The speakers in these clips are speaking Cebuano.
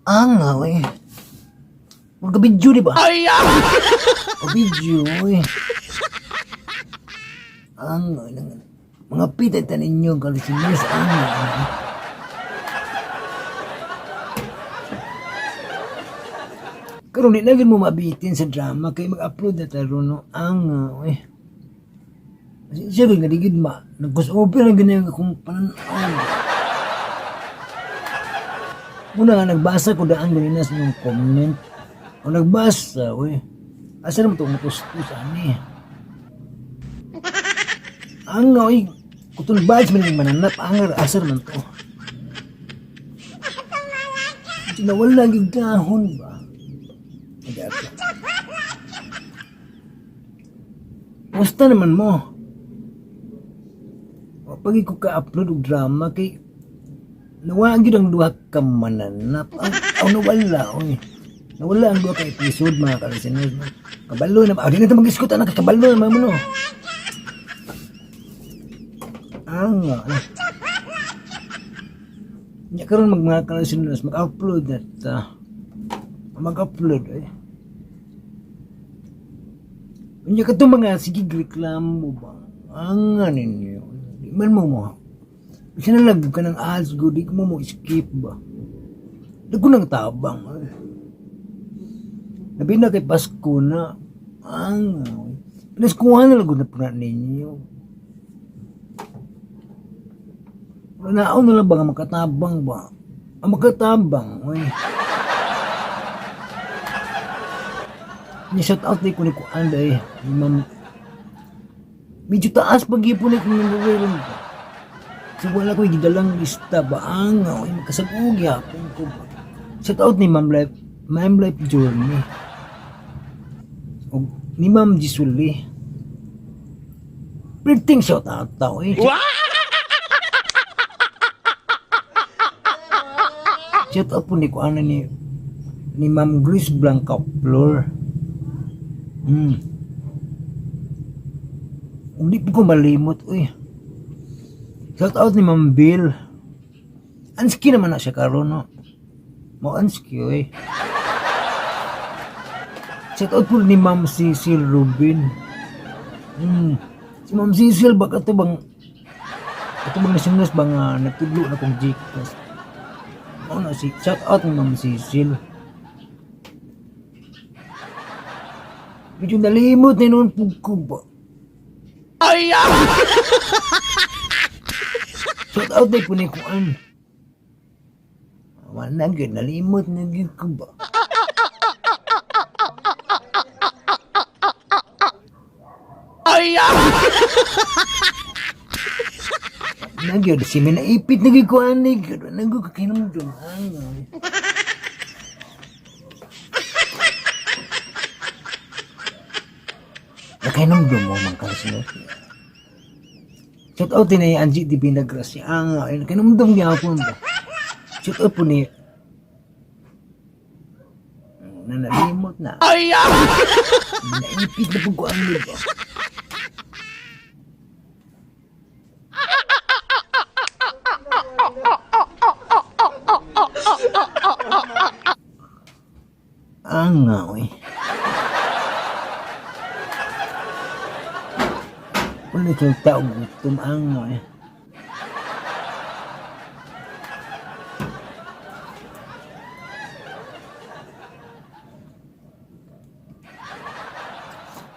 Anga, uy. Magka-video, di ba? Ka-video, uy. Anga, mga pita ninyo, kalisiners, anga. Karon di na gyud mo mabitin sa drama kay mag-upload na ta ron, no. Anga, uy. Siya gyud nga di gyud ma nag-crossover na gyud na akong panan-aw. Muna nga nagbasa ko daan ganina sa inyong comment. O nagbasa, uy. Asa naman itong matustos, ani? Ang uy, kutun badge man yung mananap, angar, asa naman to? Nawala yung gahon ba? Nag-ata. Musta naman mo? Pag ko ka-upload og drama kay nawala gyud ang duha ka mananap. Ang nawala, oy. Nawala ang duha ka episode, mga ka-listeners. No? Kabalo na. Ah, di na ito mag-iskot, anak. Kabalo na, mga no. Ang, ano. Nya karon mag mga ka-listeners, mag-upload at mag-upload eh. Unya ka mga sige reklamo ba? Ang ano ninyo. Di man mo mo. Sinalag ka ng ads go, di mo mo skip ba? Di ko nang tabang. Ay. Labi na kay Pasko na. Ang, Pinaskuhan na lang na po na ninyo. Naon na lang ba nga makatabang ba? Ang makatabang, oy. Ni shout out ni ko ni Kuan day, ni Ma'am. Medyo taas pag ipon ni kung numero ba. So wala ko gidalang lista ba ang oy makasag-og yapon ko ba. Shout out ni Ma'am Life, Ma'am Life Journey. Og ni Ma'am Jisuli. Perting shout out tao eh. Shout out po ni Kuan ni Ma'am Grace Blanca Flor. Hindi po ko malimot, uy. Shout out ni Ma'am Bill. Anski naman na siya karon, no. Mo anski, uy. Shout out po ni Ma'am Cecil Rubin. Si Ma'am Cecil ba ato bang nasimulas ba nga nagtudlo na kong Gcash. Mao na si shout out ni Ma'am Cecil. Medyo nalimot na noon po ko ba. Shout out na po ni Kuan. Wala gyud, nalimot na gyud ko ba. Na gyud, si may naipit na gyud ko ani gyud. Wala gyud kakinumdum. Ang. Nakahinumdum mo man kasi. Shout out din ni Angie Divina Gracia. Ang ay nakahinumdum gyapon ba. Shout out po ni na nalimot na. Naipit na po ko ang ba. Ang nga, oy. Wala itong tao gutom ang oy.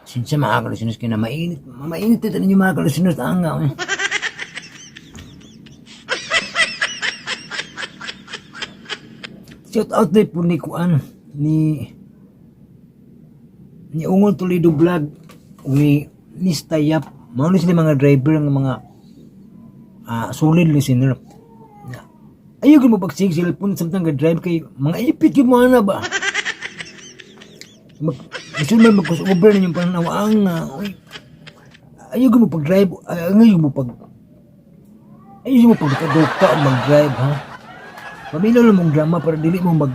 Sinsya mga kalusinos kayo na mainit. Mainit ito ninyo mga kalusinos ang nga, oy. Shout out din po ni Kuan ni Ungol Toledo Vlog ug ni Nistayap. Mao ni sila mga driver ng mga solid listener. Ayaw gyud mo pagsig cellphone samtang ga-drive kay mga ipit gyud mo ana ba. Mag gusto man mag-crossover ninyong pananaw ang uy. Ayaw gyud mo pag-drive, ayaw mo pag ayaw mo pagduka-duka o mag-drive ha. Paminaw lang mong drama para dili mo mag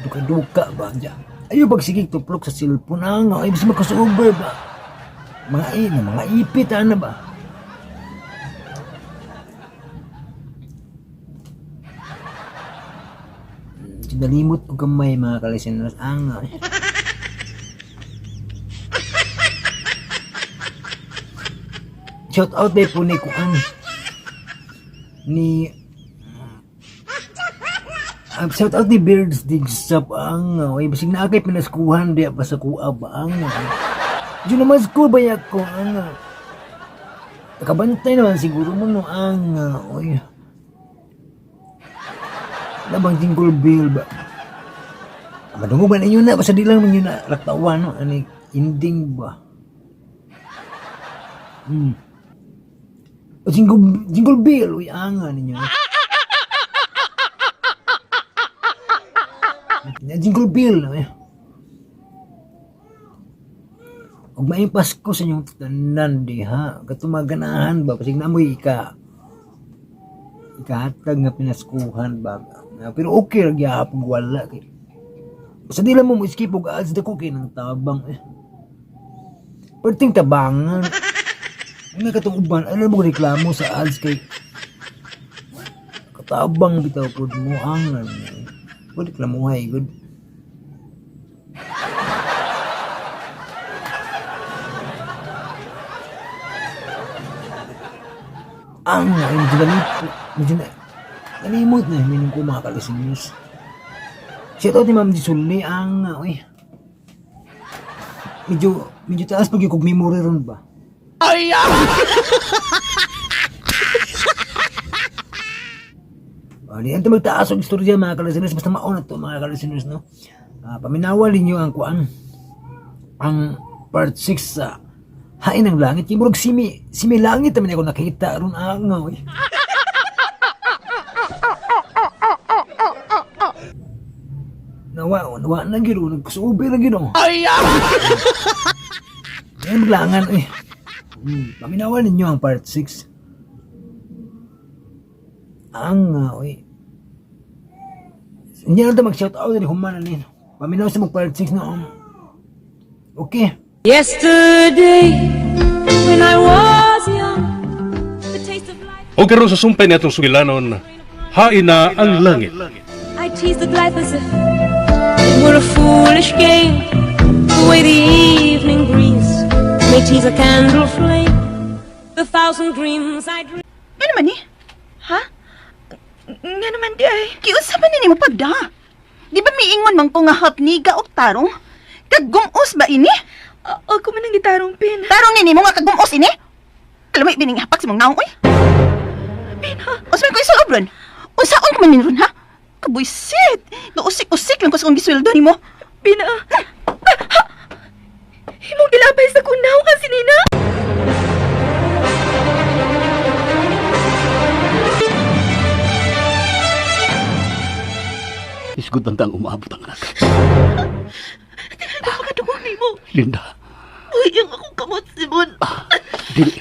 duka-duka ba dya. Ayaw pag sige tuplok sa cellphone ang ay bisa mag-crossover ba. Mga ina, mga ipit ana ba. Nalimot ko gamay, mga ka-listeners, ang shout out day po ni kuan ni shout out ni Birds Digsap, ang oy, basig na akay pinaskuhan diya pa sa kuha ba, ang diyo naman school ba ko, ang nakabantay naman siguro mo, no, ang oy, labang jingle bell ba, madungog ba ninyo na, basta di lang ninyo na raktawan, no, ani ending ba. O, jingle, jingle bell, uy, anga ninyo. Jingle bell, uy. Ug maayong Pasko sa inyong tanan diha. Katumaganahan ba kasi naamoy ikahatag nga pinaskuhan ba. Pero okay ra gyapon wala kay. Basta di lang mo mo-skip og ads, dako kay ng tabang eh. Perting tabangan. Nga katong uban, ano mo reklamo sa ads kay katabang bitaw pud mo, ang pud reklamuhay good. Ang ay, medyo nalimot, medyo na, nalimot na minum ko, mga ka-listeners. Shout out ni Ma'am Gisuli, ang uy. Medyo medyo taas pag yung memory ron ba. Ay! Oh, di ito magtaas og istorya, mga ka-listeners, basta mauna to, mga ka-listeners, no. Paminawa ninyo ang kuan, ang part 6 sa Hain ng Langit. Yung murag simi langit naman ako nakita ron, ang oy. Nawa, nawa na giro, nagsubi na giro. Ay! Yan maglangan eh. Paminawa ninyo ang part 6. Ang, oy. Hindi na ito mag-shout out, hindi human na nino. Paminaw sa mag part 6 na. Okay. Yesterday, when I was young, the taste of life, O karon sa sumpay ni atong sugilanon, Hain na ang Langit. I teased at life as if it were a foolish game. The way the evening breeze may tease a candle flame. The thousand dreams I dreamed. Nga naman eh? Ha? Nga naman di ay. Kiunsa man ni mo pagda? Di ba miingon man ko nga hapniga og tarong? Kagumos ba ini? Ako man ang gitarong, Pin. Tarong nini mo nga kagumos ini? Alam mo, ibining hapak sa mong naong, oy. Pin, ha? Unsa man ko isulob ron? Unsaon ka man ron, ha? Kabuisit! Nausik-usik lang ko sa kong gisweldo nimo. Pin, ah. Ha? Himong gilabay sa kunaw kasi nina. Isgod bantang umaabot ang anak. Napakadugong nimo. Linda, Uy, ang akong kamot, Simon. dili,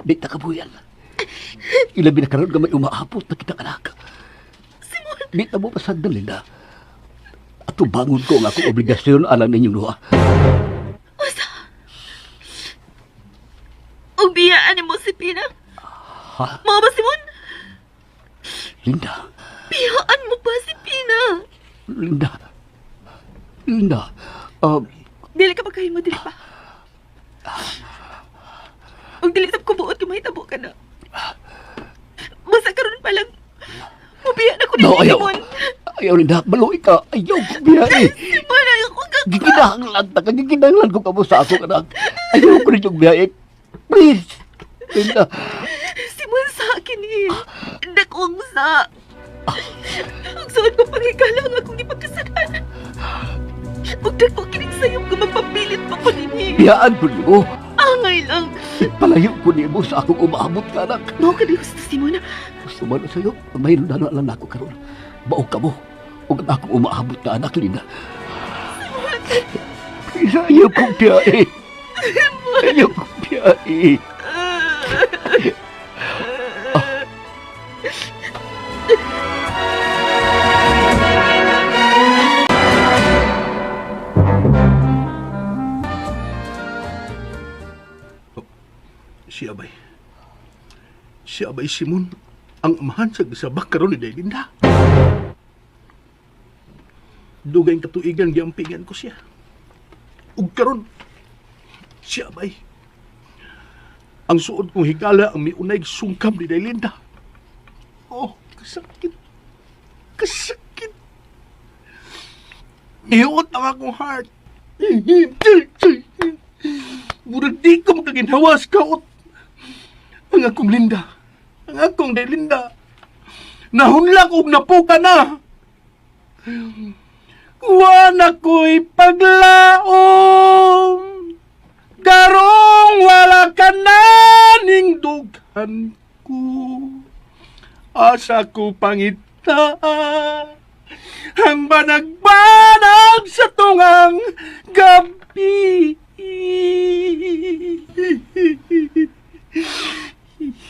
di ta kabuyan. Ilabi na karon nga may umaabot na kitang anak. Simon, Di ta mo pasagdan, Linda. Ato bangon ko ang akong obligasyon alang ninyong duha. usa. Ug biyaan nimo si Pina. Ha? Mao ba, Simon? Linda, Biyaan mo ba si Pina? Linda, Linda, Dili ka magkahimo dili pa. Ug dili sab ko buot kung mahitabo ka na. Basta karon pa lang, mubiya na ko no, nimo, ayaw. Simon. Ayaw, Linda, maluwi ka. Ayaw, biyahe. Simon, ayaw ko ka. Gikinahanglan ta ka, gikinahanglan ko kamo sa akong anak. Ayaw ko ninyong biyahe. Please, Linda. Simon, sa akin eh. Dakong sa. Ang suot ko pangikala ang akong ipagkasalanan. Ug dako kining sayop nga magpapilit pa ko dinhi. Biyaan ko nimo. Angay lang. Palayo ko nimo sa akong umaabot ka, anak. Mao ka di gusto, Simon. Gusto man sa'yo, mayroon na lang ako karon. Baog ka mo. Ug ang akong umaabot na anak, Linda. Please, ayaw kong biyahe. Ayaw kong biyahe. Si Abay. Si Abay Simon, ang amahan sa gisabak karon ni Day Linda. Dugay katuigan giampingan ko siya. Ug karon siya bay. Ang suod kong higala ang miunay sungkab ni Daylinda. Oh, kasakit. Kasakit. Nihuot ang akong heart. Murag di ko makaginhawa sa kaot. Ang akong Linda. Ang akong Daylinda. Nahunlak og napuka na. Kuha na ko'y paglaom. Karong wala ka na ning dughan ko. Asa ko pangita ang banag-banag sa tungang gabi.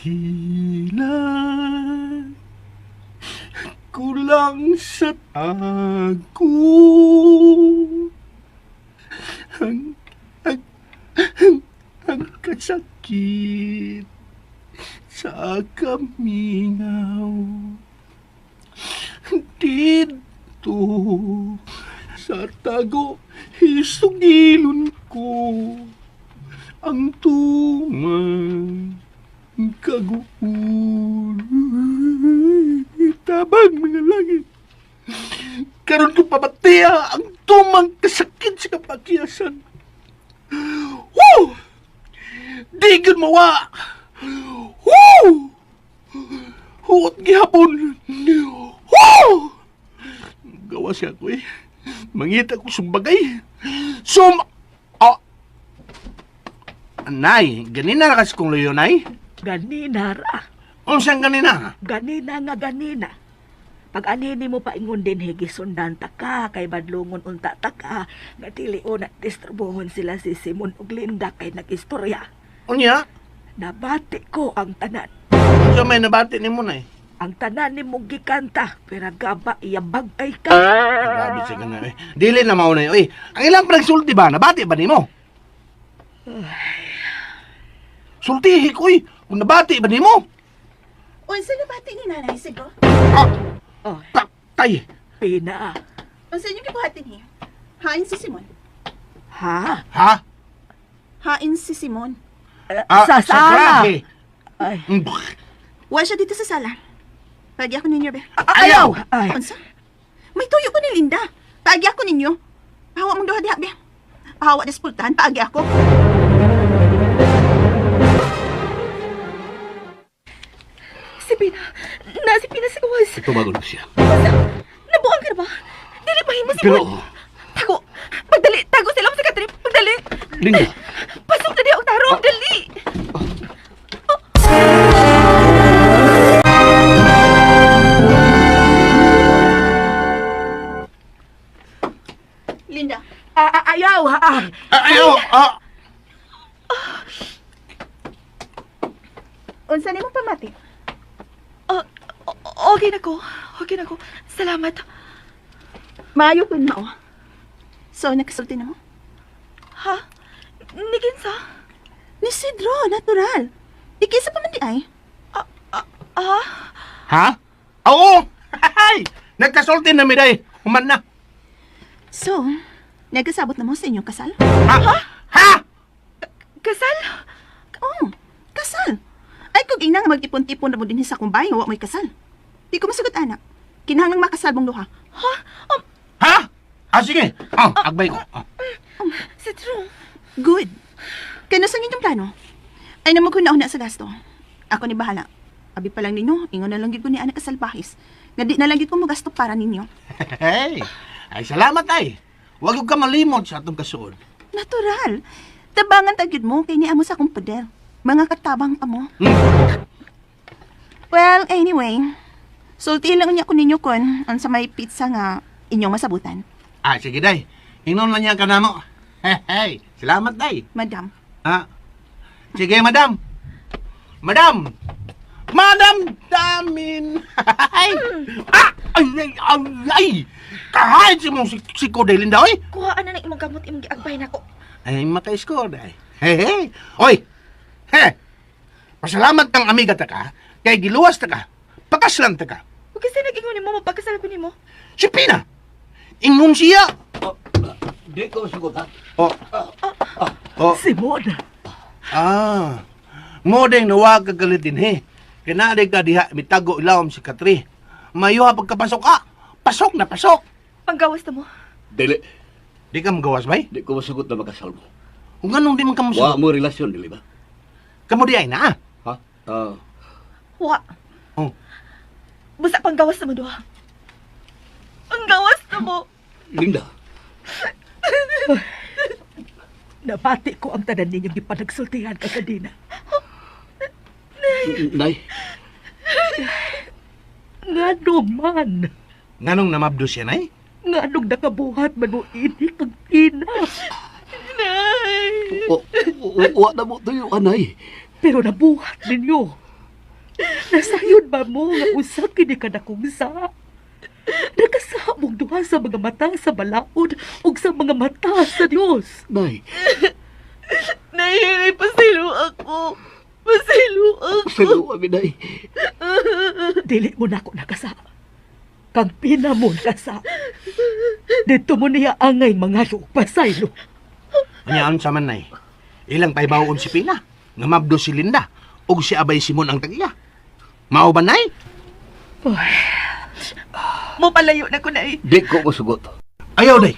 Hila kulang sa tago. Ang, ang, ang, ang kasakit sa kamingaw. Dito sa tago, isugilon ko ang tumang kaguol. Tabang mga langit. Karon ko pabatiya ang tumang kasakit sa kapakiyasan. Woo! Di gyud mawa. Woo! Huot gihapon. Woo! Gawa siya ko eh. Mangita ko sumbagay. Sum... Ah! Nay, ganina na kasi kong luyo, Nay. Ganina ra. Unsang ganina? Ganina nga ganina. Pag anini mo paingon din higisundan ta ka kay badlongon unta ta ka nga dili na disturbohon sila si Simon ug Linda kay nagistorya. Unya? Nabati ko ang tanan. Unsa may nabati nimo, Nay? Ang tanan ni mong gikanta pero gaba iyabag kay ka. Grabe siya ganun eh. Dili na mao na yun. Eh, ang ilang pinagsulti ba? Nabati ba nimo? Sultihi ko eh. Kung nabati ba nimo? Unsa na bati ni nanay sigo? Ah, Oh, patay. Pina. Unsa inyong gibuhatin niya? Hain si Simon. Ha? Ha? Hain si Simon. Ah, sa sala. grahe. Ay. Mm, Wa siya dito sa sala. Pagi ako ninyo, be. Ayaw! Ay. Unsa? May tuyo ko ni Linda. Paagi ako ninyo. Pahawa mong duha diha, be. Pahawa des pultahan, paagi ako. Si Pina. Na si Pina sa gawas. Tumago na siya. Nabuang ka na ba? Dili mahimo si Pero, Tago. Pagdali. Tago sila mo sa katrip. Pagdali. Linda, Pasok na diha og tarong. Dali. Linda, Ayaw. Ah. Ah, ayaw! Ah, unsa nimo pamati? Okay na ko. Okay na ko. Salamat. Maayo kun mao. So, nakasulti na mo? Ha? Nikinsa? Ni Sidro, natural. Ikisa pa man di ay. Ah? ha? Oo! Hay! Nagkasulti na mi day. Human na. So, nagkasabot na mo sa inyong kasal? Ha? Ha? Kasal? Oo, kasal. Ay, kung ina nga magtipon-tipon na mo din sa kumbay, wa mo'y kasal. Di ko masagot, anak. Kinahanglang makasal mong duha. Ha? Ha? Ah, sige. Ah, agbay ko. Ah. Sidro. Good. Kano sa inyong plano? Ay namog ko na sa gasto. Ako ni bahala. Abi pa lang ninyo, ingon na lang gid ko ni anak kasalbahis. Nga di na lang gid ko mogasto para ninyo. Hey! Ay, salamat ay. Huwag ka malimot sa atong kasuod. Natural. Tabangan ta gyud mo kay ni amo sa akong poder. Mga katabang pa mo. Well, anyway. Sulti lang niya ko ninyo kon ang sa may pizza nga inyong masabutan. Ah, sige day. Ingnon lang niya ka na mo. Hey, hey. Salamat day. Madam. Ah. Sige, madam. Madam. Madam Damin. Ay. Ah! Ay, ay, ay, ay. Kahit si mong si Koday Linda, oy. Kuhaan na ng imong gamot imong giagbay nako. Ay, maka-score, day. Hey, hey. Oy. He. Pasalamat kang amiga ta ka, kay giluwas ta ka. Pakaslan ta ka. Ug kasi nag-ingon nimo mapagkasal ko nimo. Si Pina. Ingon siya. Di ko masugot, ha? Oh. Oh. Simon, Ah. Mo ding nawag kagalit din he. Kinali ka diha mitago ilawom si Katri. Mayo ha pagkapasok ka. Pasok na pasok. Panggawas na mo. Dili. Di ka magawas bay? Di ko masugot na makasal mo. Kung anong di man ka Wa masugot. mo relasyon, dili ba? Kamo di ay na. Ha? Ah, Wa. Oh. Basta panggawas na mo duha. Panggawas na mo. Linda. nabati ko ang tanan ninyong gipanagsultihan kaganina. Nay, Ngano man, Nganong namabdo siya nay? nganong nakabuhat man mo ini kang ina. Nay. wa na mo tuyo, anay. Pero nabuhat ninyo. Nasayon ba mo nga usa kini ka nakungsa? Nakasamog duha sa mga mata sa balaod ug sa mga mata sa Dios. Nay, Nay, nay, pasaylo ako. Pasaylo ako. salo kami, Nay. Dili mo nako nakasa. Kang pina mo nakasa. Dito mo niya angay mga pasaylo. Anya sa man nay. Ilang paibawon si Pina. Nga mabdo si Linda. Ug si Abay Simon ang tag-iya. Mao ba nay? Mo palayo na ko, nay. Di ko masugot. Ayaw day.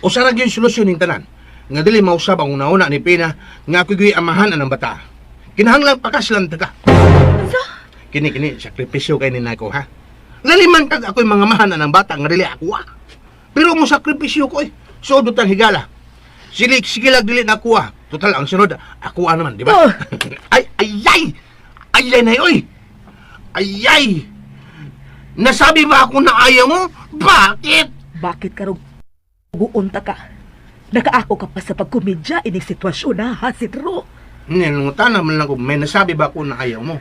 Usa ra gyud solusyon ning tanan. Nga dili mausab ang una-una ni Pina nga ako gyud amahan anang bata. Kinahanglan pakaslan ta ka. Kini kini sakripisyo kay ni nako ha. Laliman kag ako'y mga mahan anang bata nga dili ako ah. Pero mo sakripisyo ko eh. Suod tang higala. Sili sige lang dili na ako ah. Total ang sunod ako ah naman, di ba? Ay ay ay. Ay ay nay oy. Ay ay. Nasabi ba ako na ayaw mo? Bakit? Bakit karong guunta ka? Nakaako ka pa sa pagkomedya ining sitwasyon na ha, Sidro. Nilungutan naman lang ko, may nasabi ba ako na ayaw mo?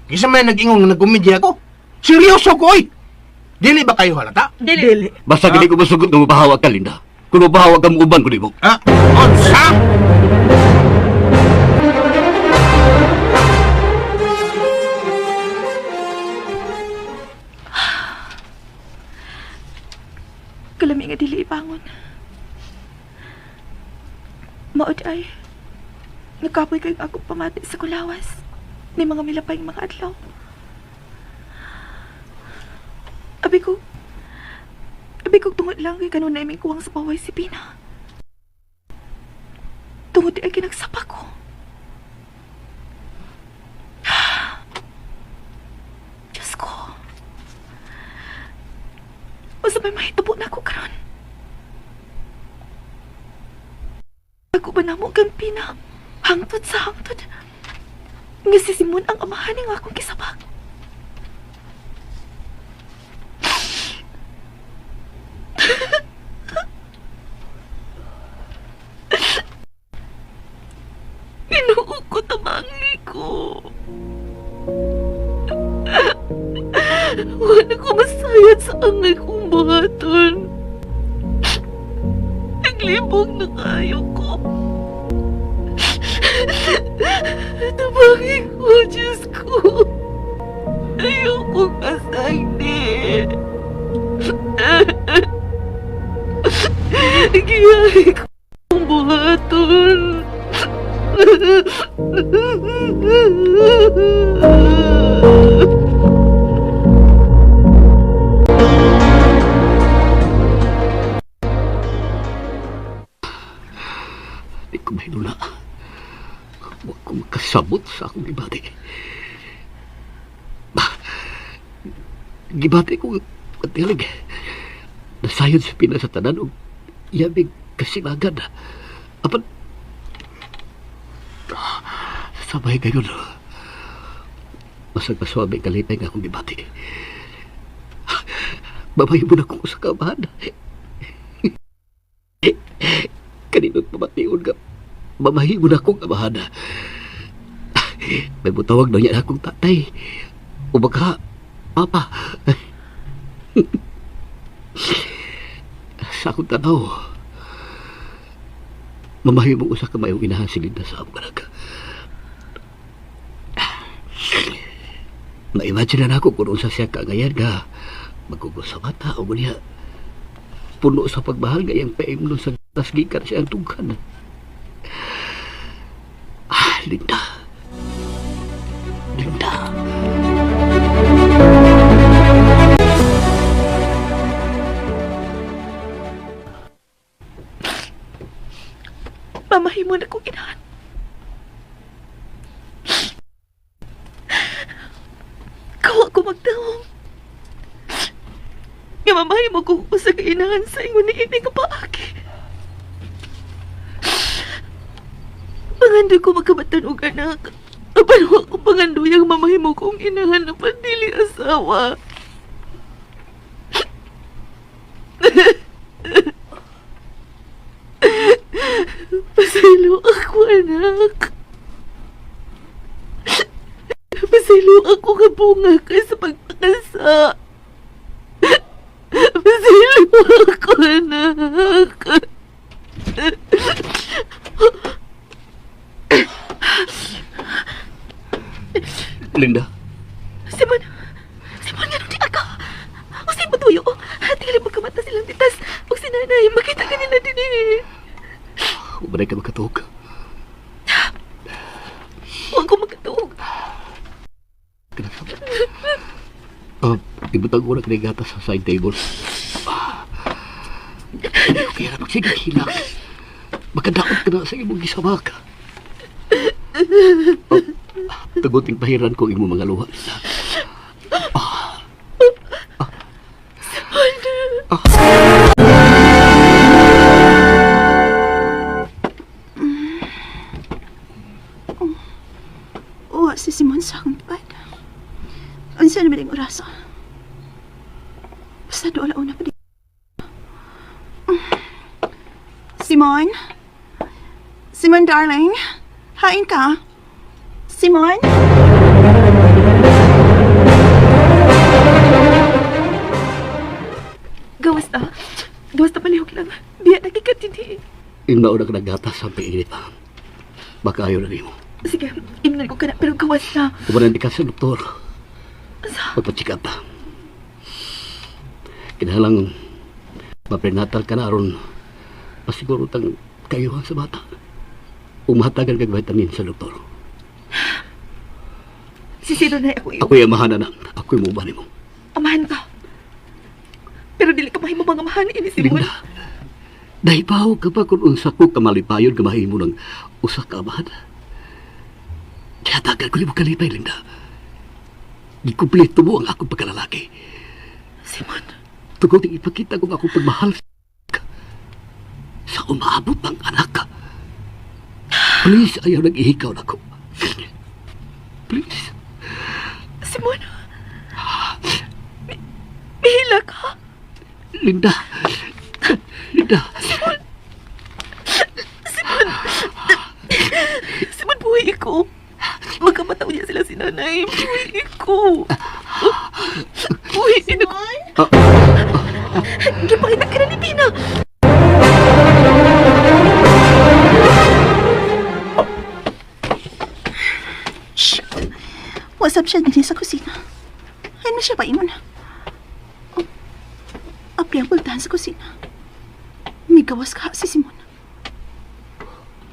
Kisa may nag-ingon nga nagkomedya ako. Seryoso ko, oy! Dili ba kayo halata? Dili. Dili. Basta dili ko masugot na mabahawag ka, Linda. Kung mabahawag ka, muuban ko nimo. Ah, unsa? Kalami nga dili ibangon. Maod ay, nagkapoy kay ako pamati sa kulawas. Ni mga milapay mga adlaw. Abi ko, tungod lang kay kanunay may kuwang sa paway si Pina. Tungod ay kinagsapa ko. Diyos ko. Usa may mahitabo na ako karon. Ako ba namo kang Pina? Hangtod sa hangtod. Nga si Simon ang amahan ng akong kisabak. Ginoo ko, tabangi ko. Wala ko masayad sa angay kong buhaton. Naglibog na kayo ko. Tabangin ko, Diyos ko. Ayoko kasagdi. Giyahe ko ang buhaton. Di ko mahinula. Huwag ko makasabot sa akong gibati. Bah, gibati ko katilig. Nasayod sa pina sa tanan og yabig kasimagan. Apan, sabay gayon. Masag maswabi kalipay nga akong gibati. Babay mo na ko sa kabahan. Kanino't pamation ka. Mamahi mo na akong amahan. May mutawag na niya akong tatay. O baka, papa. Sa akong tanaw, mamahi mo usa ka mayong inahan si Linda sa among anak. Ma-imagine na ako kung unsa siya kangayan nga magugo sa mata o niya. Puno sa pagmahal nga iyang paimnon sa gatas gikan sa iyang tughan. Ah, Linda. Linda. Mamahimo na kong inahan. Kawa ko magdahom. Nga mamahimo ko usa ka inahan sa ingon ni ini nga paaki. Pangandoy ko magkabatan og anak. Apan wa ko panganduyang mamahimo kong inahan na pandili asawa. Pasaylo ako, anak. Pasaylo ako nga bunga ka sa pagpakasa. Pasaylo ako, anak. Linda. Simon! Simon, nga di ka! Usay mo tuyo! Tingnan magkamata silang titas. Ug si nanay, makita ka nila din eh. Ubanay ka makatuog. Huwag ko makatuog. Ibutang ko na kinigata sa side table. Kaya na magsige hilak. Makadaot ka na sa imong gisabak. Oh, tuguting pahiran ko imong mga luha. Uwa si Simon sa akong tupad. Unsa na ba orasa? Basta doon una pa di. Simon? Simon, darling? Hain ka? Simon? Gawas na. Gawas na palihog lang. Biya na kay din eh. Inmaon na ka naggatas sa painit pa. Baka ayaw na nimo. Sige, imnan ko ka na, pero gawas na. Ubanan di ka sa doktor. Asa? Magpa-check up. Kinahalang maprenatal ka na aron pasiguro tang kayuhan sa bata. Umahatagan kag vitamin sa doktor. Sisiro na ako iyo. Ako'y amahan na. Ako'y muuban nimo. Amahan ka. Pero dili ka mahimo mga amahan ini Simon. Linda, dahibaw ka ba kung unsa ko kamalipayon ka mahimo ng usa ka amahan? Kaya ko nimo kalipay, Linda. Gikumpleto mo ang akong pagkalalaki. Simon, Tugod ang ipakita ko ang akong pagmahal sa umaabot ng anak. Please, ayaw nag-ihikaw na ko. Please. Simon. Mihila ka. Linda. Linda. Simon. Simon, buhay ko. Magkamataw niya sila si nanay. Buhay ko. Buhay ko. Ah. Gipakita ka na ni Pina. Shit. What's up siya din sa kusina? Ay, na siya paingon. Oh, apli ang pultahan sa kusina. May gawas ka si Simon.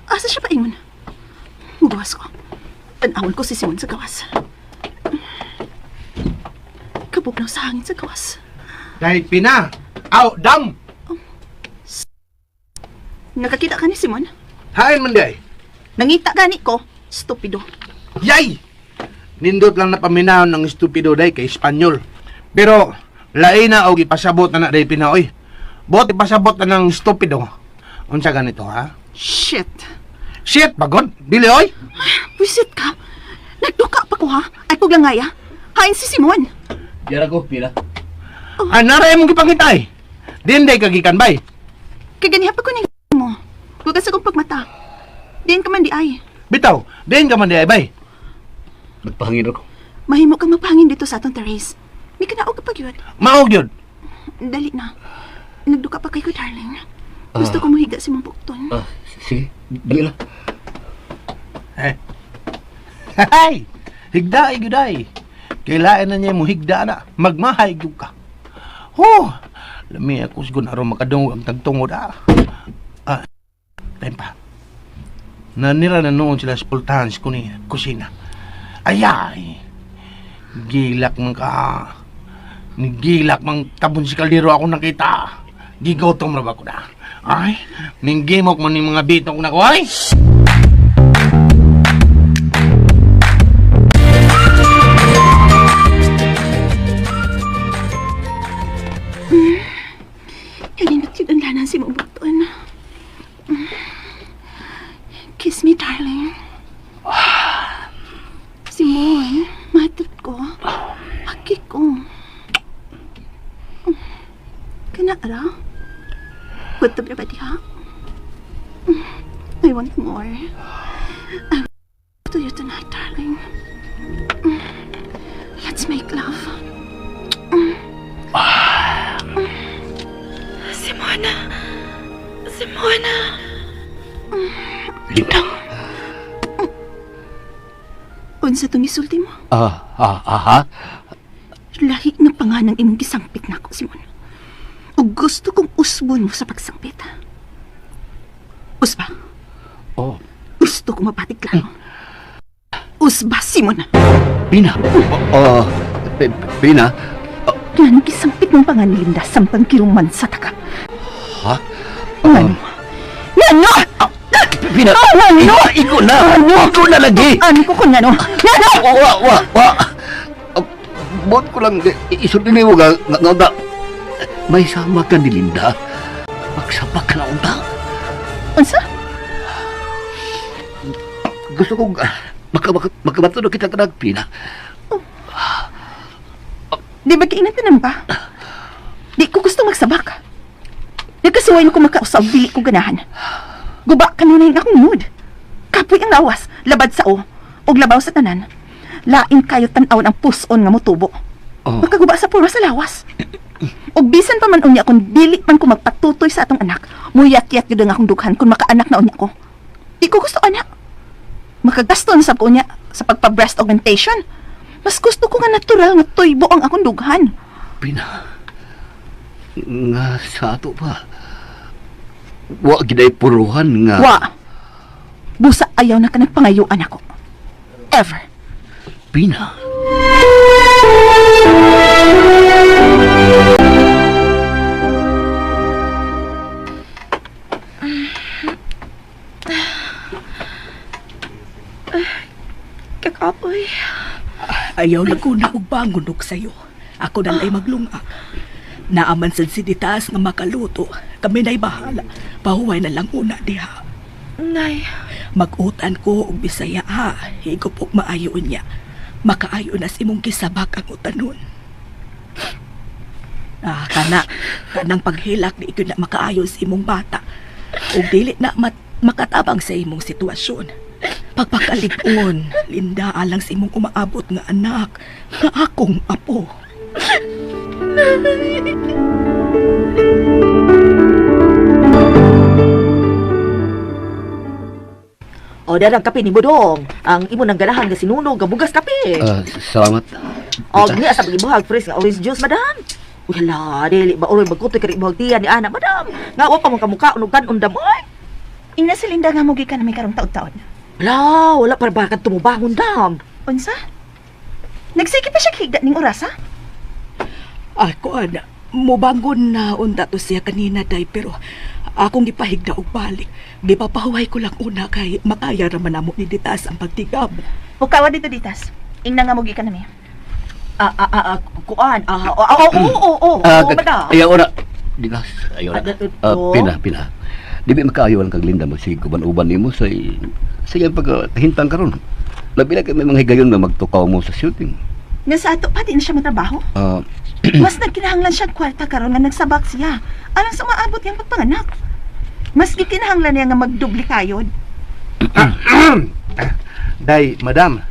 Asa siya paingon? Mugawas ko. Tanawon ko si Simon sa gawas. Kabog sa hangin sa gawas. Dahil pina. Aw, dam! Nakakita ka ni Simon? Hain man day. Nangita gani ko. Stupido. Yay! Nindot lang na paminahon ng estupido day kay Espanyol. Pero, lain na og ipasabot na na day pina, oy. Bot ipasabot na ng estupido. Unsa ganito, ha? Shit. Shit, bagod. Dili, oy. Wisit ka. Nagduka pa ko ha. Ay puglangaya. Hain si Simon. Yara ko, Pina. Ah, naray mong gipangitay. Din day kagikan bay. Kaganiha pa ko ng mo. Huwag ka sa kong pagmata. Diyan ka man di ay. Bitaw, din ka man di ay bay. Nagpahangin ako. Mahimo kang magpahangin dito sa atong terrace. May kanaog ka pa yun. Maog yun. Dali na. Nagduka pa kay ko, darling. Gusto ko muhiga si mong bukton. Ah, sige, dali lang. Eh. Hay! Higda ay guday. Kailain na niya mo higda na. Magmahay gyud ka. Huh! Lami ako sigun aron makadungog ang tagtungod ah. Ah, time pa. Nanira na noon sila sa pultahan sa kusina. Ayay! Gilak man ka. Nigilak mang tabon si kaldero ako nakita. Gigotom ra ba ko na? Ay, ninggimok man yung mga bitong na ko ay! Kaninot yun ang lanan si Mabuton. Kiss me, darling. Simon, matod ko. Pagi ko. Kana ara? Gutom na ba diha? I want more. I want to you tonight, darling. Let's make love. Simona! Simona! Linda. Unsa tong isulti mo? Ah, ah, ah, ha? Lahi nga panganang imong gisangpit nako, Simon. Ug gusto kong usbon mo sa pagsangpit. Usba, Oh, gusto kong mapatig klaro. Usba, Simon. Pina. Oh, Pina. Nganong gisampit mong pangan ni Linda samtang kiruman sa taka? Ha? Ngano? Ngano? Pina. Ah, ngano? Igo na. Igo na lagi. Ano ko kung ngano? Ngano? Wa, wa, wa. Buot ko lang, isulti mo nga, nga, nga, nga, may sama ka ni Linda. Magsabak ka na unta. Unsa? Gusto kong makabato na kita kanag Pina. Di ba kainatanan ba? Di ko gusto magsabak. Nagkasuway na ko makausab, dili ko ganahan. Guba kanunay ang akong mood. Kapoy ang lawas, labad sa o, ug labaw sa tanan. Lain kayo tan-awon ang puson nga motubo. Oh. Makaguba sa purwa sa lawas. Ug bisan pa man unya kung dili man ko magpatutoy sa atong anak, muyat-yat gyud ang akong dughan kung makaanak na unya ko. Di ko gusto anak. Makagasto na sab ko unya sa pagpa-breast augmentation. Mas gusto ko nga natural nga tuybo ang akong dughan. Pina. Nga sa ato pa. Wa giday puruhan nga. Wa. Busa ayaw na ka nagpangayuan ako. Ever. Pina. Kakapoy. Ayaw lang ko na og bangon og sayo. Ako na lay maglunga. Naaman sad si Ditas nga makaluto. Kami na'y bahala. Pahuway na lang una diha. Nay, Mag-utan ko og Bisaya ha. Higop og maayo niya. Makaayo na sa imong gisabak ang utanon. Ah, kana, kanang paghilak di ikyo na makaayo sa imong bata. Ug dili na makatabang sa imong sitwasyon. Pagpakalig-on, Linda, alang sa imong umaabot nga anak, nga akong apo. O, darang kape ni Budong. Ang imo nang ganahan nga sinunog, nga bugas kape. Ah, salamat. O, niya sa ibuhag fresh nga orange juice, madam. Uy, hala, dili ba uroy magkutoy kari ibuhag tiyan ni ana, madam. Nga wa pa man kamuka unog kanon dam oy. Ingna si Linda nga mugi ka na may karong taod-taod. Hala, wala pa ba kan tumubangon dam. Unsa? Nagsige pa siya higda ning orasa? Ako, ana, mubangon na unta to siya kanina, day, pero akong gipahigda og balik. Gipapahuway ko lang una kay makaya ra man namo ni Ditas ang pagtigam. Bukawa dito ditas. Ingna nga mugi ka na may. Ah, ah, ah, ah, kuan. Ah, oo, oo, oo, oo, Ah, oo, madam. Ayaw na. Dinas, ayaw na. Ah, Ah, oh. Pina, Pina. Di ba makaayo lang kag Linda magsige uban-uban nimo sa sa iyang pagkahintang karon. Labi na kay may mga higayon na magtukaw mo sa shooting. Nga sa ato pa di na siya matrabaho. Ah, Mas nagkinahanglan siya og kwarta karon nga nagsabak siya. Alang sa umaabot niyang pagpanganak. Mas gikinahanglan niya nga magdubli kayod. Day, madam.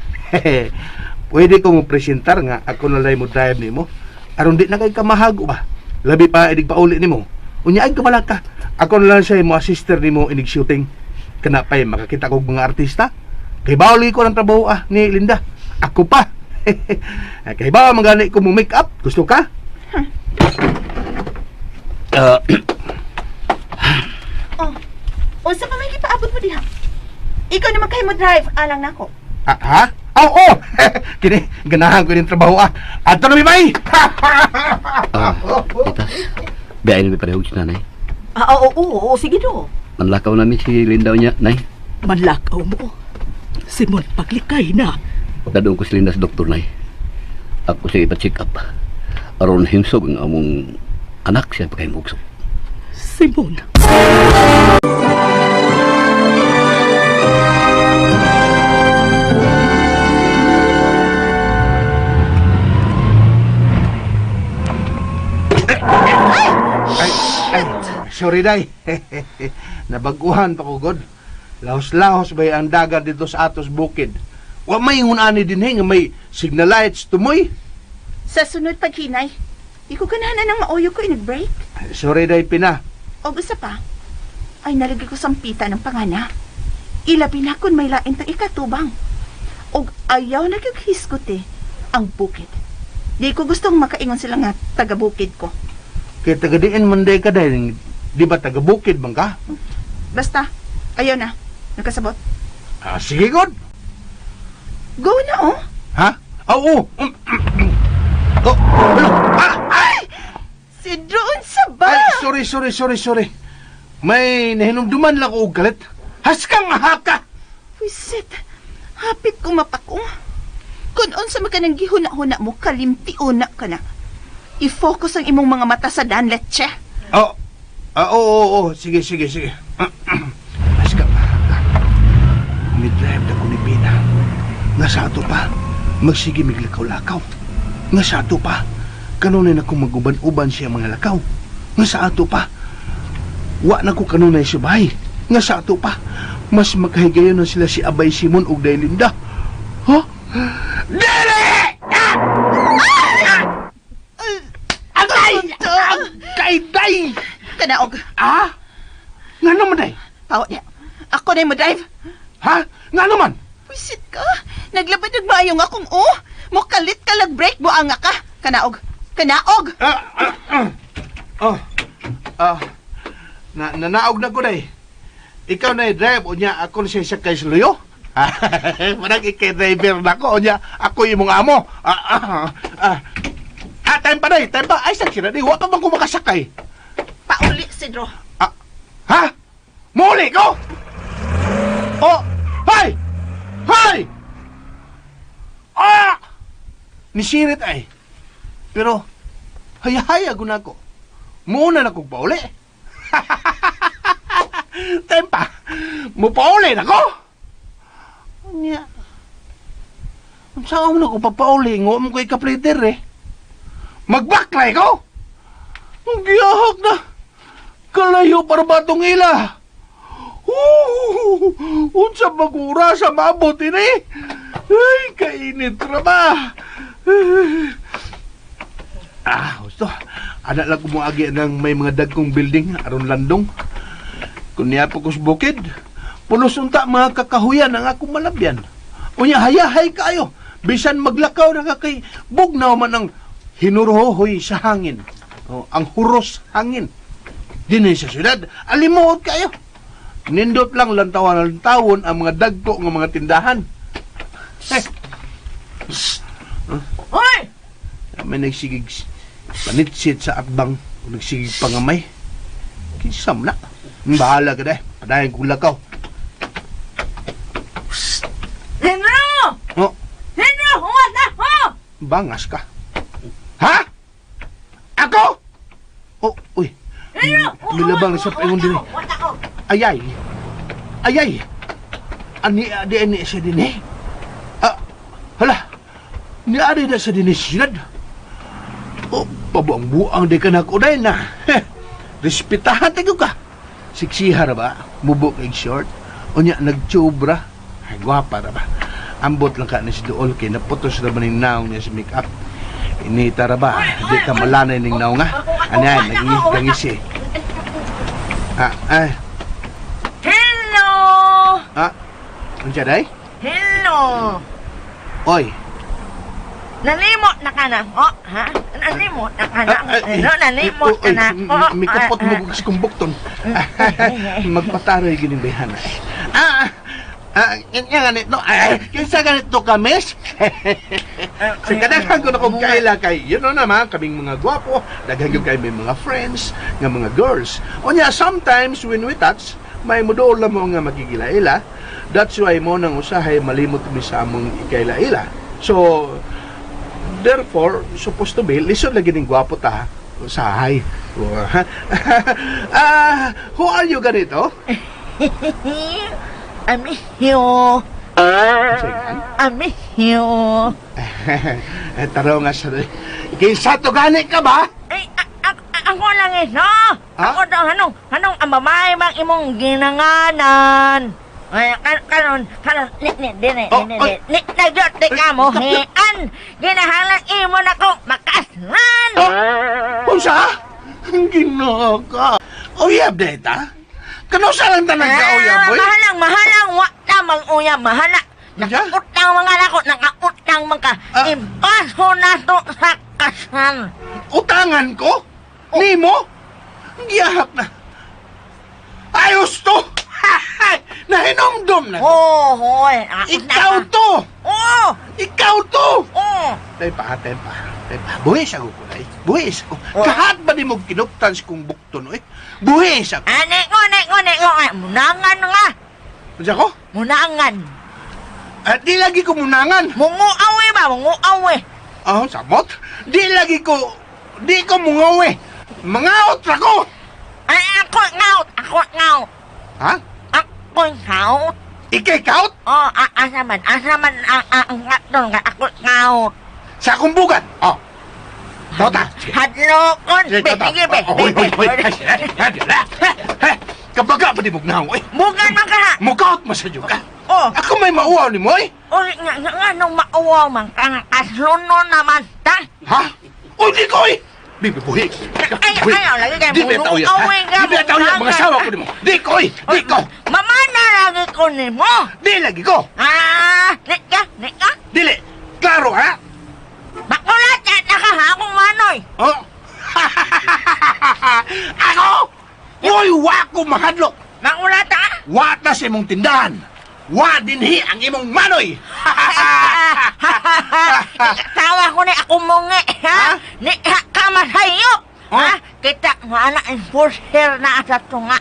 Pwede ko mo presentar nga ako na lay mo drive nimo. Aron di na kay kamahago ba. Labi pa inig pauli nimo. Unya ay kabala ka. Ako na lang siya mo assister nimo inig shooting. Kana pay makakita kog mga artista. Kay bauli ko ng trabaho ah ni Linda. Ako pa. Kay ba magani ko mo make up? Gusto ka? Ah, Oh, unsa pa may gipaabot mo diha? Ikaw naman kay mo drive, alang nako. Ah, ha? Oh, oh! Kini, ganahan ko yung trabaho ah. Adto na mi bay. ah, titas. Biyain na mi pareho si nanay. Ah, oo, oo, oo, sige do. Manlakaw namin si Linda niya, nay. Manlakaw mo. Simon, paglikay na. Dadoon ko si Linda sa doktor, nay. Ako siya ipa-check up. Aron himsog ang among anak siya pagkahimugsog. Simon. Ay, ay, sorry day. Nabaguhan pa ko god. Lahos-lahos bay ang dagat dito sa atos bukid. Wa may hunani din nga may signal lights tumoy. Sa sunod paghinay, di ko ganahan ng maoyo ko inig-break. Sorry day pina. Og usa pa, ay nalagi ko sampita ng pangana. Ilabi na kun may lain tang ikatubang. Og ayaw na gyud hisgot eh, ang bukid. Di ko gustong makaingon sila nga taga-bukid ko. Kay taga diin man day ka day. Di ba taga bukid man ka? Basta, ayaw na. Nakasabot. Ah, sige god. Go na oh. Ha? Ah, Oo. Oh, ano? Ah, Ay! Si Droon sa ba? Ay, sorry, sorry, sorry, sorry. May nahinumduman lang ko og kalit. Haskang haka! Wisit, hapit ko mapakong. Kung unsa man ka nang gihuna-huna mo, kalimtiuna ka na. I-focus ang imong mga mata sa dan, leche. Oh, ah, oo, oo, oo. Sige, sige, sige. Haskang haka. Midrive na ko ni Pina. Nga sa ato pa, magsige miglakaw-lakaw. Nga sa ato pa, kanunay na kong maguban-uban siya mga lakaw. Nga sa ato pa, wa na ko kanunay siya bahay. Nga sa ato pa, mas makahigayon na sila si Abay Simon ug Day Linda. Ha? Dili! Agay! Agay, day! Kanaog, Ah? Nga naman, day? pawa niya. Ako na mo drive. Ha? Nga naman? Wisit ka. Naglabad nagmaayong akong oh. Mukalit ka lag break mo anga ka. Kanaog. Kanaog. Ah, ah, ah. Oh. Ah. Na nanaog na ko day. Ikaw na i-drive unya ako na siya sakay sa luyo. Manang ikay driver na ko unya ako imong amo. Ah, ah, ah. Ah, time pa day, time pa. Ay sa sira di wa pa man ko makasakay. Pauli, Sidro. Ah, ha? Muli ko? Oh, hay! Hay! Ah! Nisirit ay. Pero, hayahaya guna ko. Muna na kong pauli. Tempa, mo pauli na ko? Nya. Saan mo na ko papauli? Ngo mo ko ikapliter eh. Magbaklay ko? Ang giyahak na. Kalayo para batong ila. Unsa magura sa maabot ini? Ay, kainit ra ba? Ah, gusto. Anak lang kumuagi ng may mga dagkong building aron landong. Kun niya po kus bukid, pulos unta mga kakahuyan ang akong malabyan. Unya hayahay kaayo. Bisan maglakaw na ka kay bugnaw man ang hinurhohoy sa hangin. O, ang huros hangin. Dinhi sa syudad, alimuot kayo. Nindot lang lantawan lantawon ang mga dagko nga mga tindahan. Eh. Hoy! May nagsigig panitsit sa atbang o nagsigig pangamay. Kinsam na. Bahala ka deh. Padayon kong lakaw. Henro! Oh, Henro, huwag na! Ho! bangas ka. Ha? Ako? Oh, uy. Henro! Milabang na sa paingon din. Ayay. Ayay. Ani adi ani siya din eh. Ah, hala. Ni adi na sa din siyad. Oh, pabuang-buang di ka na ko dahil na. Heh, Respetahan tayo ka. Siksiha ra ba? Mubo kay short. Unya nagtubra. Ay, gwapa ra ba? Ambot lang ka ni si Duol kay naputos ra ba ning naong niya sa make-up. Inita ra ba? Di ka malanay ning naong ha? Ano yan? Nagingis eh. Ah, ay. Hello! Ah, unsa day? Hello! Oy. Nalimot na ka na ko, ha? Nalimot na ka na. No, nalimot ka na ko. May kapot mo sa kong bukton. Magpataroy gini bayhana. Nga ganito. Ay, kinsa ganito ka, miss? Sa kadaghan ko na kong kaila kay, you know naman, kaming mga gwapo, daghan ko kay may mga friends, nga mga girls. Unya, sometimes when we touch, may mudool mo nga magigila-ila. That's why mo nang usahay malimot mi sa among ikaila-ila. So, therefore, supposed to be, lisod lagi ning gwapo ta usahay. Who are you ganito? I miss you. I miss you. Eh, taraw nga sa... Kinsa to gani ka ba? Ay, ako lang eh, no? Ha? Ako daw, hanong ang babae bang imong ginanganan? Ay, karon, karon, ni, ni, di, Oh, ni, oy. ni, ni, nagyot, di ka mo, hian, ginahalang imo na ko, makaslan! Oh, unsa? Ginoo ka. Uyab deta? Kano sa lang tanang ka uyab, boy? Mahalang, mahalang, wa ta mang uyab, mahala. Unsa? Nakautang mga nako, nakautang mga ka. Ah. Impaso na to sa kasal. Utangan ko? Nimo? Giyahak na. Ayos to! Nahinomdom na. Oh, hoy. Ako na Ikaw ka. to! Oo, Ikaw to! oo. Tempa, tempa, tempa. Buhis ako kulay. Buhis ako. Oh. Kahat ba di mo kinuptan sa kong bukton, oy? Buhis ako. Ah, neko, neko, neko. Ay, munangan nga. Unsa ko? Munangan. Ah, di lagi ko munangan. Munguaw eh ba? Munguaw eh. Oh, samot? Di lagi ko, di ko mungaw eh. Mangaot ra ko. Ay, ako ngaut. Ako ngaut. Ha? Ako ngaut. Ikay kaut? Oh, asa man. Asa man ang ang ngaton nga ako ngaut. Sa akong bugan. Oh. Tota. Sige. Hadlokon. Sige, Be, tota. sige, be. Oh, Hoy, Be, hoy, hoy. be. Ay, ay, ay, ay, ay. Kabaga pa di mo gnaw, eh. Bugan man ka ha. Mukaot mo sa ka. Oh. Ako may mauaw ni mo, eh. Uy, nga, nga, nga, nung mauwaw man ka nga, kasluno naman ta. Ha? Uy, di ko, eh. Di ba, buhi. Ay, ay, ay, lagi kayo, Di ba tao yan, ha? munguaw, eh, Di ba tao yan, mga asawa ko ni mo. Di ko, eh. Di ko. Mamana lagi ko ni mo. Di lagi ko. Ah, ni ka, ni ka. Dili. Klaro, ha? Makulat na ka ha, akong manoy. Oh. Ako! Uy, wa ko mahadlok. Makulat ha? Wa ta sa imong tindahan. Wa dinhi ang imong manoy. Tawa ko ni ako mungi, ha? Ha? Ni ha ka masayop. Oh. Ha? Kita nga anak enforcer na sa tunga.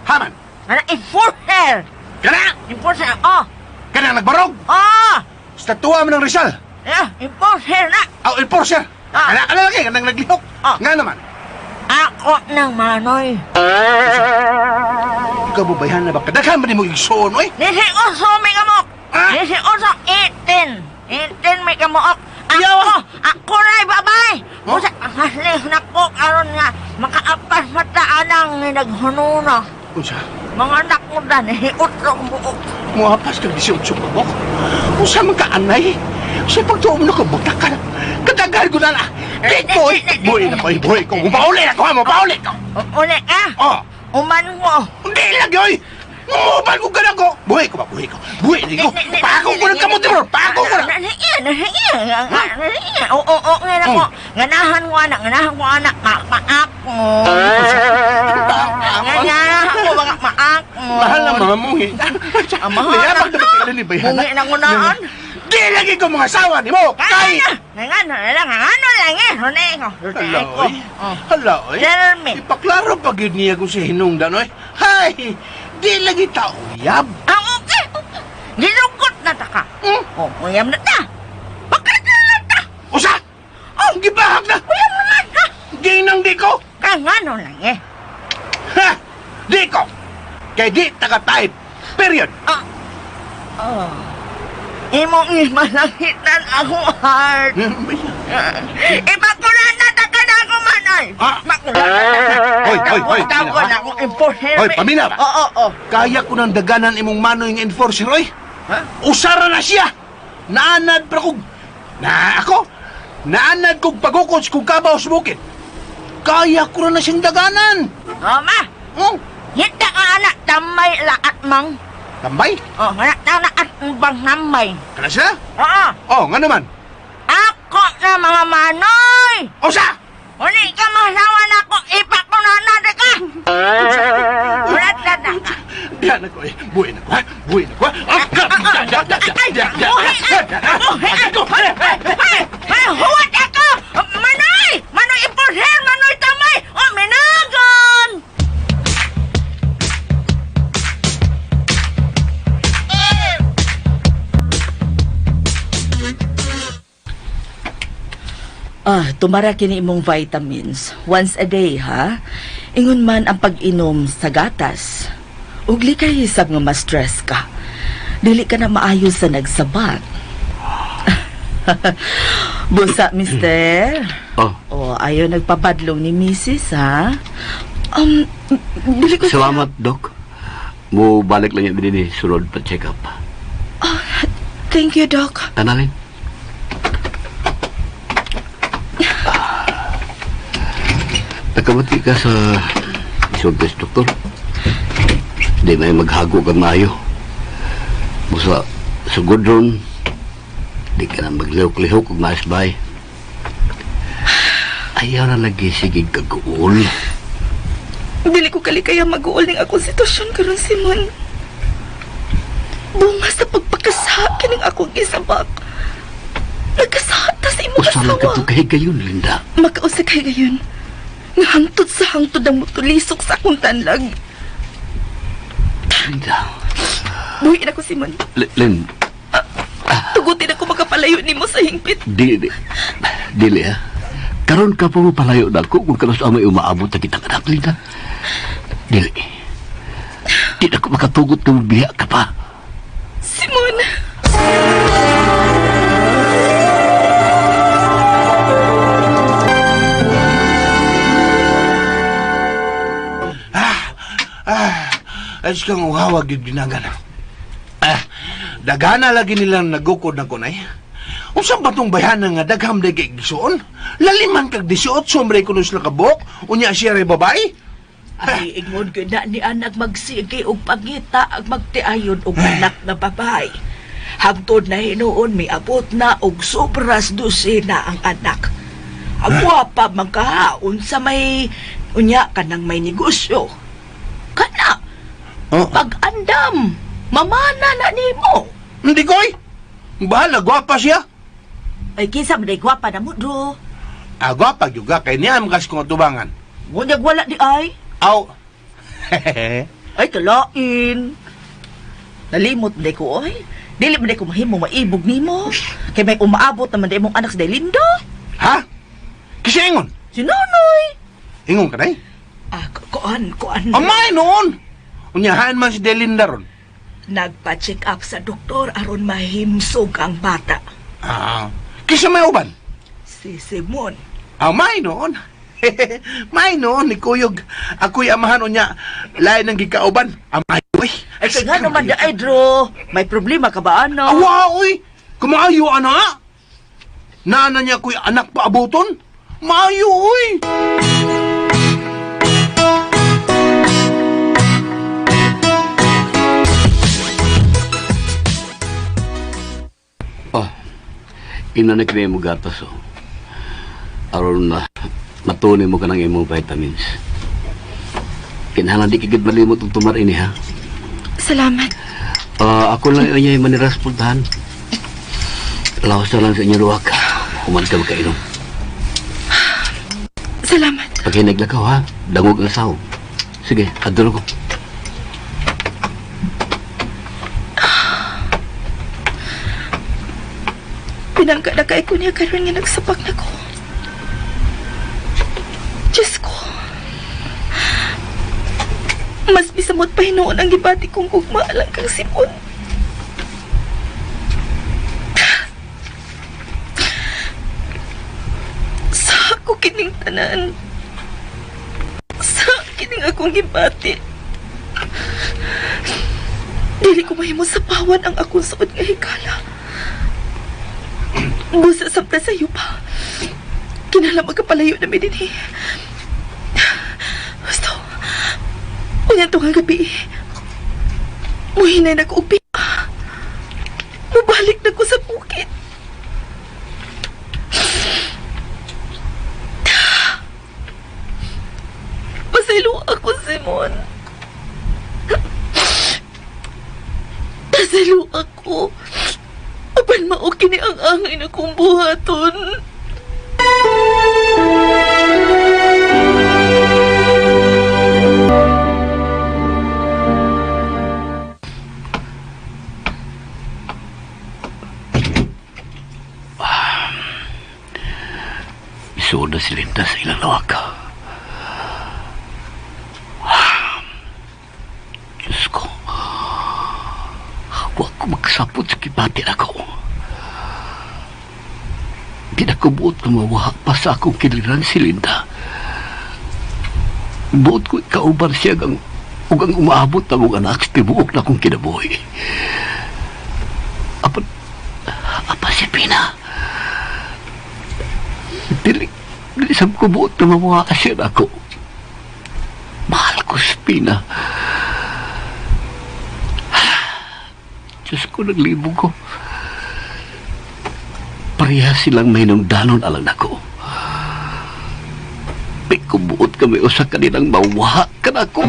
Haman. Anak enforcer. Kana! Enforcer, oh. Kana nagbarog. Oh. Sa tuwa mo ng Rizal. Yeah, enforcer na. Aw, enforcer. Ah. Kana kana lagi kanang naglihok. Ah. Nga naman. Ako ng manoy. Ikaw ba bayhan na ba? Kadaghan ba ni mo igsuon, oy? Nisi oso may kamok. Ah? Nisi oso 18. 18 may kamok. Ako, Yawa. ako na babay. Oh? Usa hasli na ko karon nga makaapas mata anang ni naghununa. Unsa? Mga anak ko na ni utro ang buok. Muhapas kag 18 ka buok. Unsa man ka anay? Sa pagtuo mo na ko buta ka. Kadaghan ko na na. Di ko, oy. Buhi na ko, oy. Buhi ko. Mupauli na ko, ha? Mupauli ko. Uli ka. Oh. Uman ko. Hindi lagi, oy. Mumuban ko ganang ko. Buhi ko ba? Buhi ko. Buhi ko. Pako ko ng kamote, bro. Pako ko na. Nasiya, nasiya, nasiya. Oo, oo, nga ko. Ganahan ko anak, ganahan ko anak. Maako. Ganahan ko mga maako. Mahal na mga muhi. Ah, mahal Layabag na. na ba tingala ni Bayhana? Muhi na ko naan. Di lagi ko mga asawa ni mo. Kay! Nga na lang, ano lang eh. Huni ko. Hala, oy. Hala, oy. Tell me. Ipaklaro pa gyud niya kung si hinungdan, oy. Hay! Di lagi ta uyab. Ah, okay, okay. Ginugot na ta ka. Hmm? Oh, uyam na ta. Bakit na lang ta? Usa! Oh, gibahag na! Uyam naman, ha? Ginang di ko! Kang ano lang eh. Ha! Di ko! Kay di taga-type. Period. Oh. Imong imalakitan ako, heart. Ibakulan na ta ka na ako, manay. Ah. Bakulan na ta ka. Hoy, hoy, hoy. Tawag na akong enforcer. Hoy, pamina ba? Oo, oo. Kaya ko nang daganan imong manoy nga enforcer, oy. Ha? Usara na siya. Naanad pa kog... Na ako? Naanad kog pagukod kog kabaw sa bukid. Kaya ko na na siyang daganan. Oh, ma. Oh, Hita ka, anak. Tamay laat mang. tambay. Oh, anak, anak, at bang namay. Kana siya? Oo. Oh, nga naman. Ako na mga manoy! Usa! Uli ka masawa na ako, ipak ko na na ka! Ulat na na ka! Diyan ako eh. Buhay na ko ha. Buhay na ko ha. Ah, da, da, da, da, da, da, Buhi! da, da. Ay! Ay! Huwat ako! Manoy! Manoy impurher! Manoy tamay! O, minagon! Ah, tumara kini imong vitamins. Once a day, ha? Ingon man ang pag-inom sa gatas. Ugli kay hisab nga ma-stress ka. Dili ka na maayo sa nagsabat. Busa, mister. Oh, Oh, ayaw nagpabadlong ni misis, ha? Dili ko salamat, Dok. Mo balik lang yan din eh, sulod pa check up. Thank you, Doc. Tanalin. Nakabati ka sa isultis, doktor. Di may maghago ka maayo. Busa, sugod ron, di ka na maglihok-lihok ug maasbay. Ayaw na lagi sige kaguol. Dili ko kalikaya mag-uol ning akong sitwasyon karon, Simon. Bunga sa pagpakasa kining akong isabak. Nagkasata sa imong Usa lang ka asawa. to kay gayon, Linda. Makausa kay gayon. Nga hangtod sa hangtod ang mutulisok sa akong tanlag. Linda. Buhiin ako, Simon. Lin, Tugutin ako makapalayo nimo sa hingpit. di, di, dili ha. Karon ka pa mo palayo na ko kung kanos amay umaabot na kitang anak, Linda. Dili. Di na ko makatugot kung biya ka pa. Simon! Ay, kang uhawag yung ginagan. Ah, dagana lagi nilang nagukod na kunay. Unsa ba tong bayhana nga dagham day kay gisuon? Laliman kag 18 ombre kuno sila kabok, unya siya ray babae. Ay, ingon gyud na ni anak magsige og pangita ag magtiayon og anak na babae. Hangtod na hinuon miabot na og sobras dosena ang anak. Ang gwapa man ka unsa may unya kanang may negosyo. Kana Oh. pag-andam mamana na nimo. Hindi koy. Bahala gwapa siya. Ay, kinsa man day gwapa na mo, do. Ah, gwapa gyud ka kay niya makas kong atubangan. Ngunyag wala di ay. Aw. Ay, kalain. Nalimot man day ko, oy. Dili man day ko mahimo maibog nimo. Kay may umaabot naman day imong anak sa Delindo. Ha? Kasi ingon. Si Nonoy. Ingon ka day? Ah, kuan kuan. Amay noon. Unyahan man si Delinda ron. Nagpa-check up sa doktor aron mahimsog ang bata. Ah, kisa may uban. Si Simon. Ah, may noon. May noon ni Kuyog. Ako'y amahan unya. Lain ng gikauban. Amay, uy. Ay, kay nga naman di ay, Dro. May problema ka ba, ano? Awa, uy. Kumaayo, ana. Naana niya ako'y anak pa abuton. Maayo, uy. Oh, inanak na mo gatas, oh. Aron na matunin mo ka ng imong vitamins. Kinahanglan di kagid malimot og tumar ini, ha? Salamat. Ah, ako lang inyong maniras puntahan. Lawas na lang sa inyong luwak. Human ka makainom. Salamat. Pag hinaglakaw, ha? Dangog ang saw. Sige, adto na ko. Pinangka na kay ko niya karon nga nagsapak na ko. Diyos ko. Mas bisamot pa hinuon ang gibati kong gugma alang kang Simon. Sa ako kining tanan. Sa kining akong gibati. Dili ko mahimo sa pawan ang akong suod nga hikala. Busa sabta sa iyo pa. Kinahanglan magkapalayo na mi dinhi. Gusto. Unya to nga gabi. Muhinay na ko og pika. Mubalik na ko sa bukid. ako. Apan mao kini ang angay na kong buhaton. Isuod na si Linda sa ilang lawak. Diyos ko, huwag ko magsapot sa kibatin ako. Di na ko buot na mawaha pa sa akong kiliran si Linda. Buot ko ikauban siya ang ug ang umaabot na mong anak sa tibuok na akong kinabuhi. Apan, apan si Pina. Dili, dili sab ko buot na mawaha siya na ako. Mahal ko si Pina. Diyos ko, naglibog ko. Pareha silang mahinungdanon alang nako. May kumuot kami usa kanilang mawaha ka nako.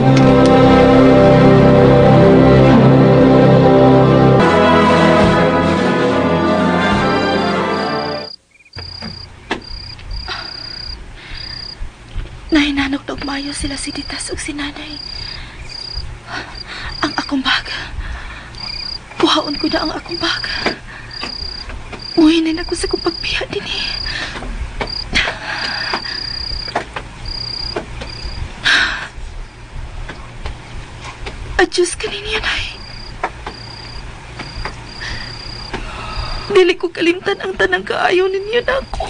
Nahinanok na ugmayo sila si Ditas ug si Nanay. Ang akong bag. Kuhaon ko na ang akong bag. Muhinin ako sa kong pagbiya din eh. Adios ka ninyo, Nay. Dili ko kalimtan ang tanang kaayo ninyo na ako.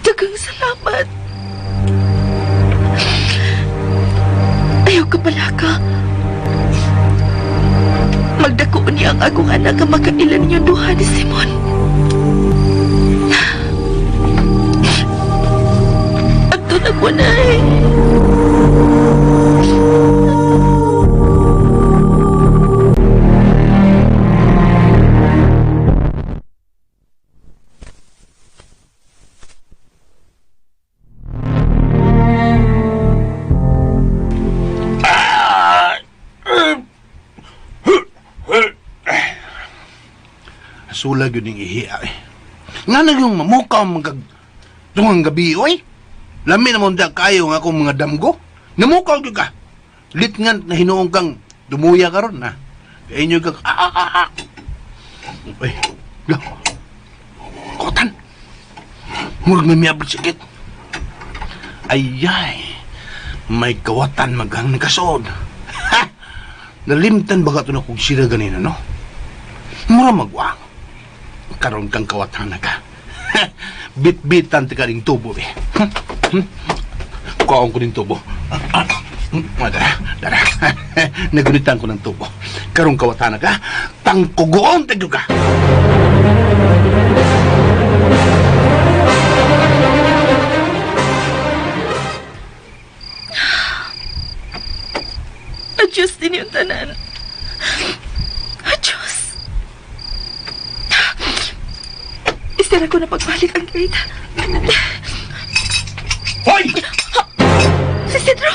Dagang salamat. Ayaw ka pala ka. Magdako niya ang akong anak ang makailan ninyong duha ni Simon. Agto na ko na eh. Sulag yun yung ihiya eh. Nga na yung mamukaw mga tungang gabi, oy. Lami naman da kayo nga akong mga damgo. Namukaw yun ka. Litngan na hinuong kang dumuya ka ron, ha. Kaya inyo kang, ah, ah, ah, ah. Uy, la. Kotan. Murag may miyabot sakit. Ayay. May kawatan maghang nakasood. Ha! Nalimtan ba ka ito na kung sira ganina, no? Mura magwang. Karon kang kawatan na ka. Bitbitan ti ka ring tubo, eh. Kuhaon ko din tubo. Dara, dara. Nagunitan ko ng tubo. Karong kawatan na ka, tangkugoon tagyo ka. Adios din yung tanan. Adios. Istira ko na pagbalik ang gate. Hoy! Si Sidro!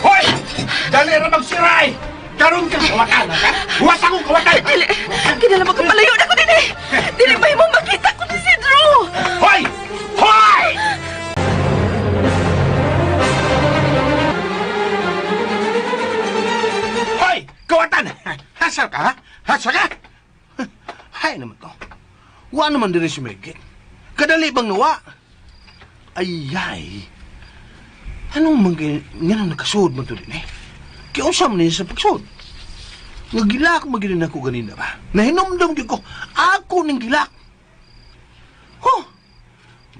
Hoy! Dali ra magsiray! Karon kang kawatan na ka? Huwat akong kawatan! Dili, kinala mo kapalayo na ko din eh. Dili may mo makita ko ni Sidro. Hoy! Hoy! Hoy! Kawatan! Hasar ka, ha? Hasar ka? Hay naman to. Wa naman din si Megit. Kadali bang nawa? Ayay. Anong man nga nang nakasuod man to din eh? Kiunsa man niya sa pagsuod? Nga gilak maginin ako ganina ba? Nahinomdom gyud ko, ako ning gilak. Huh!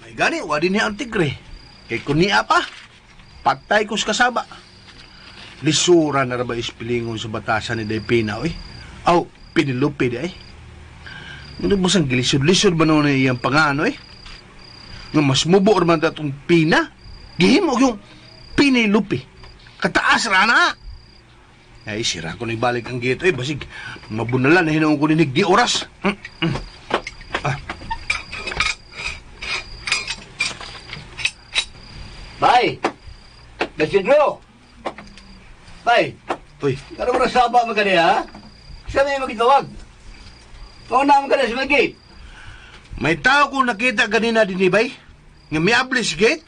May gani, wa din niya ang tigre. Kay kun niya pa, patay ko sa kasaba. Lisura na ra ba ispilingon sa batasan ni Daypina, oy? Aw, Pinilupi di ay. Ano ba sang gilisod-lisod ba noon iyang pangano, eh? Nga mas mubo man datong pina. Gihimo yung Pinilupi. Kataas ra na. Ay, sira ko na ibalik ang gito, eh. Basig, mabunalan na hinoon ko ninig di oras. Ah. Bye! Nasidro! Tay, Uy, kano mo saba man kani ha? Sa may magitawag. Mao na man kani sa gate. May tao kong nakita ganina din bay? Nga miablis gate?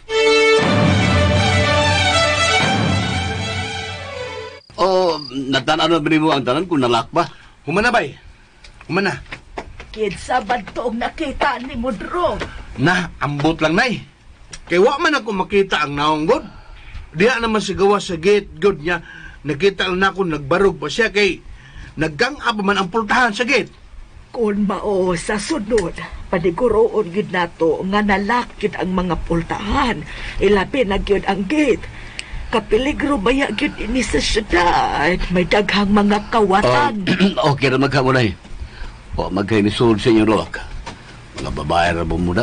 Oh, nagtan-aw na ba nimo ang tanan kung nalak ba? Humana bay. Humana. Kinsa man toong nakita ni Mudro? Na, ambot lang nay. Kay wa man ako makita ang naong god. Diha naman sigawa sa gate god niya. Nakita lang nako nagbarog pa siya kay naggang pa man ang pultahan sa gate. Kung mao sa sunod, paniguroon gyud nato nga nalakit ang mga pultahan. Ilabi na gyud ang gate. Kapeligro baya gyud ini sa syudad. May daghang mga kawatan. Oh, okay ra maghamon ay. O magkay misulod sa inyong lawak. Mga babae ra ba muna?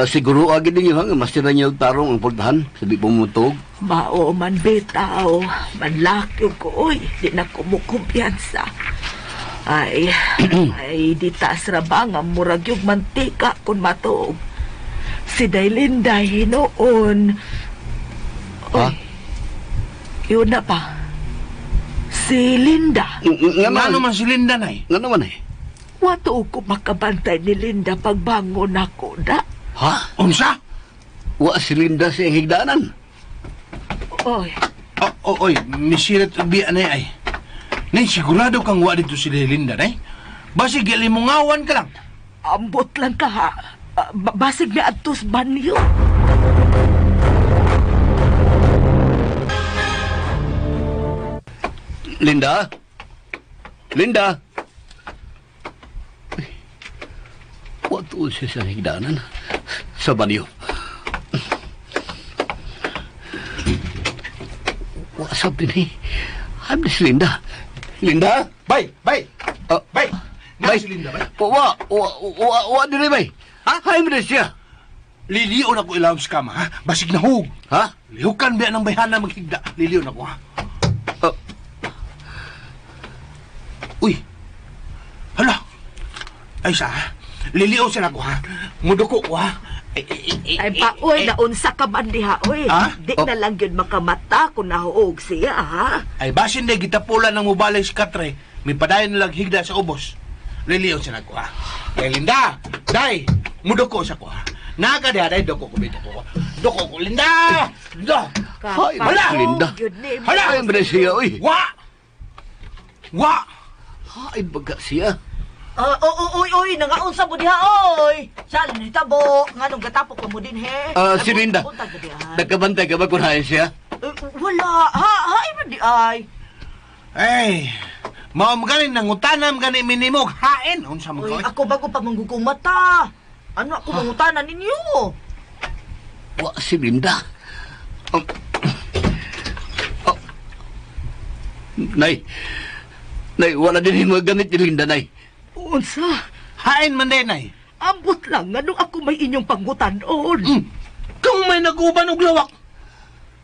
Siguro agad ninyo ha, nga masira niyo ang tarong ang pultahan sabi po mo tuog. Mao man bitaw, manlaki ko oy, di na ko mo kumpiyansa. Ay, ay di taas ra ba nga murag yung mantika kung matuog. Si Daylinda hinoon. Ha? Oy, yun na pa. Si Linda. Nga Ngano man si Linda nay? Nga naman eh. Wato ko makabantay ni Linda pagbangon ako da. Ha? Unsa? Wa si Linda sa iyang higdaanan. Oy, Oh, oh, oy, misirat biya nay ay. Nay, sigurado kang wa dito si Linda nay. Basig gilingawan ka lang. Ambot lang ka ha. Basig ni adtos banyo. Linda? Linda? Uy, wa tuod siya sa higdaanan. Sa banyo. Wa sab din eh. I'm this Linda. Linda? Bay, bay. Oh, Bay. Na Bay. si Linda bay. Wa, wa, wa, wa dili bay. Ha? Hay mo siya. Lilion ako ilawom sa kama, ha? Basig na hug. Ha? Lihukan biya ng bayhana maghigda. Lilion ako, ha? Oh, Uy. Hala. Ay sa, ha? Lilion sila ko, ha? Muduko ko, ha? Ay, ay, ay, ay, Ay pa, oy, naunsa ka man diha, oy. Ha? Di Oh. na lang yun makamata kung nahuog siya, ha? Ay, basin na gitapula ng mubalay si Katre. May padayon nilang higda sa ubos. Lilion sila ko, ha? Day, Linda! Day! Muduko sa ko, ha? Naka diha, day. Duko ko, duko ko. Duko ko, Linda! Linda! Hay, Hala! Linda. Yun ni Hala! Hay mo siya, oy. Wa! Wa! Hay baga siya. Oy, oy, nangaunsa mo diha, oy. Saan ni tabo? Nganong gatapok pa mo din, he? Ah, si Linda. Buntag na diha. Nagkabantay ka ba kung hain siya? Eh, wala, ha, ha, man di ay. Ay, mao man gani nangutanam gani minimog hain unsa man Oy, ko? ako bago pa manggugong mata. Ano ako mangutana ninyo? Wa si Linda. Oh. Oh. Nay. Nay, wala din yung mga gamit ni Linda, Nay. Unsa? Hain man din ay. Ambot lang nganong ako may inyong pangutanon. Kung may naguban og lawak.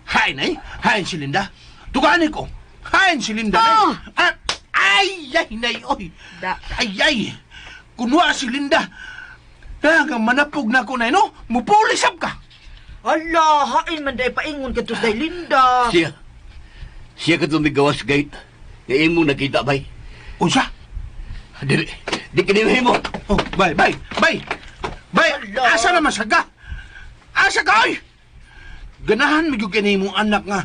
Hain ay, hain si Linda. Tugaan ko. Hain si Linda. Ah! Nay. Ah, ay, ay, nay, oy. Da. Ay, ay. Kunwa si Linda. Kang manapog na ko nay, no? Mupulisap ka. Hala, hain man day paingon kadto sa Linda. Siya. Siya ka tumigawas gate. Nga imong nakita, bay. Unsa? Dili. Di kini mo. Oh, bay, bay, bay. Bay, Hala. asa na masaga? Asa ka, oy? Ganahan mi gyud kini imong anak nga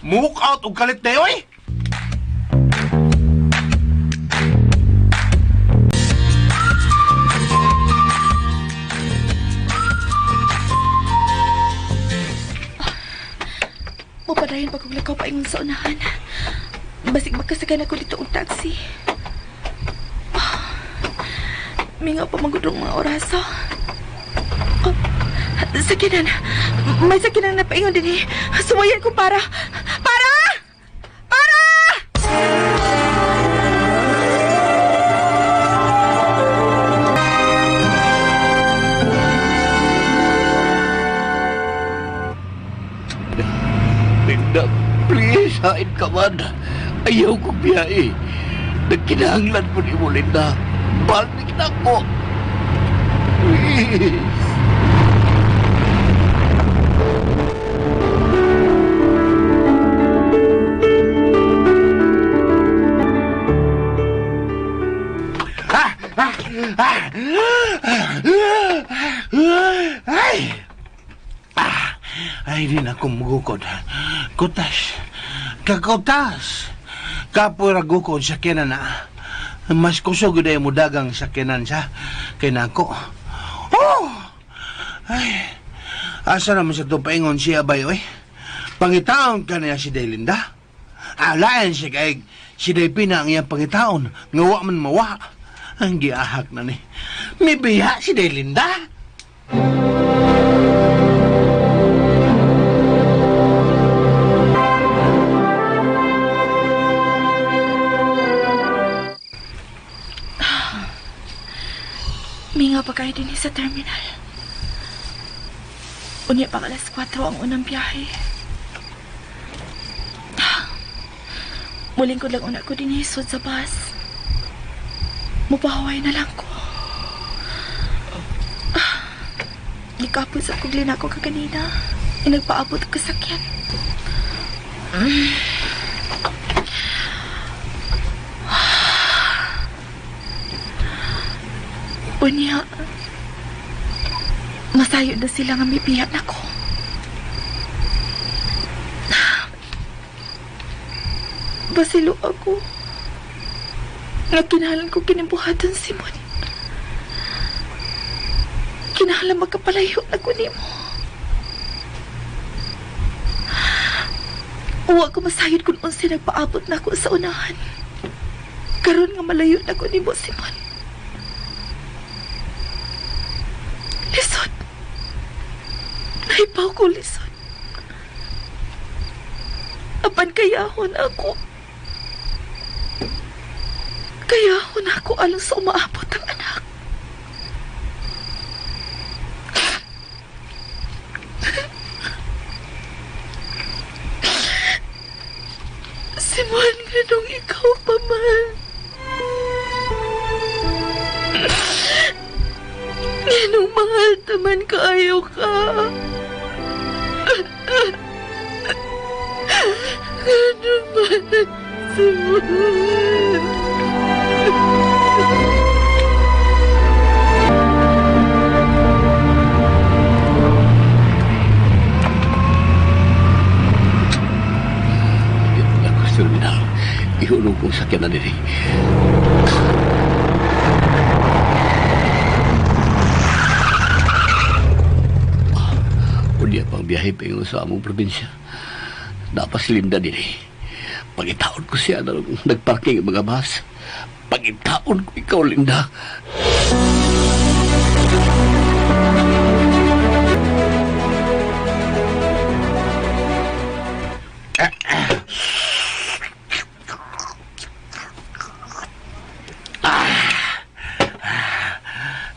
walk out og kalit day, oy. Mupadayon pag lakaw paingon sa unahan. Basig magkasakay na ko dito og taxi. Mingaw pa magudong mga orasa. Oh, sakinan. May sakinan na paingon din eh. Suwayan ko para. Para! Para! Linda, please, hain ka man. Ayaw ko biyahe. Nagkinahanglan mo ni mo, Linda. Balik na ko. Please. Ay! Ay, di na akong mugukod. Kutas. Kakutas. Kapoy ra gukod sa sakyanan na. Mas kusog yun mo dagang sakyanan siya. Kay nako. Oh! Ay! Asa naman sa itong paingon siya bay, oy? Pangitaon ka niya si Daylinda. Alain siya kay si Daypina ang iyang pangitaon. Nga wa man mawa. Ang giahak na ni. Mibiya si Daylinda. Mingaw pa kayo din sa terminal. Unya pa 4:00 ang unang biyahe. Muling ko lang una ko din hisod sa bus. Mupahaway na lang ko. Gikapon sa kong linako kaganina. Inagpaabot ko sakyan. Unya, masayo na sila nga mibiya na ko. Basilo ako. Nga kinahalan ko kinimbuhatan, Simon. Kinahalan magkapalayo na ko nimo. Uwa ko masayod kung unsay nagpaabot na ako sa unahan. Karon nga malayo na ko nimo, Simon. Lisod. Nahipaw ko, lisod. Apan kayahon ako. Kayahon ako alang sa umaabot ang anak. Simon, ganong ikaw pa man. Ganong mahal taman kaayo ka. Ganong man, Simon. Ako sa terminal. Ihulog kong sakyanan diri. Unya pang biyahe pa sa among probinsya. Napas Linda diri. Pagitaon ko siya na nagparking ang mga bus. Pagitaon ko ikaw, Linda.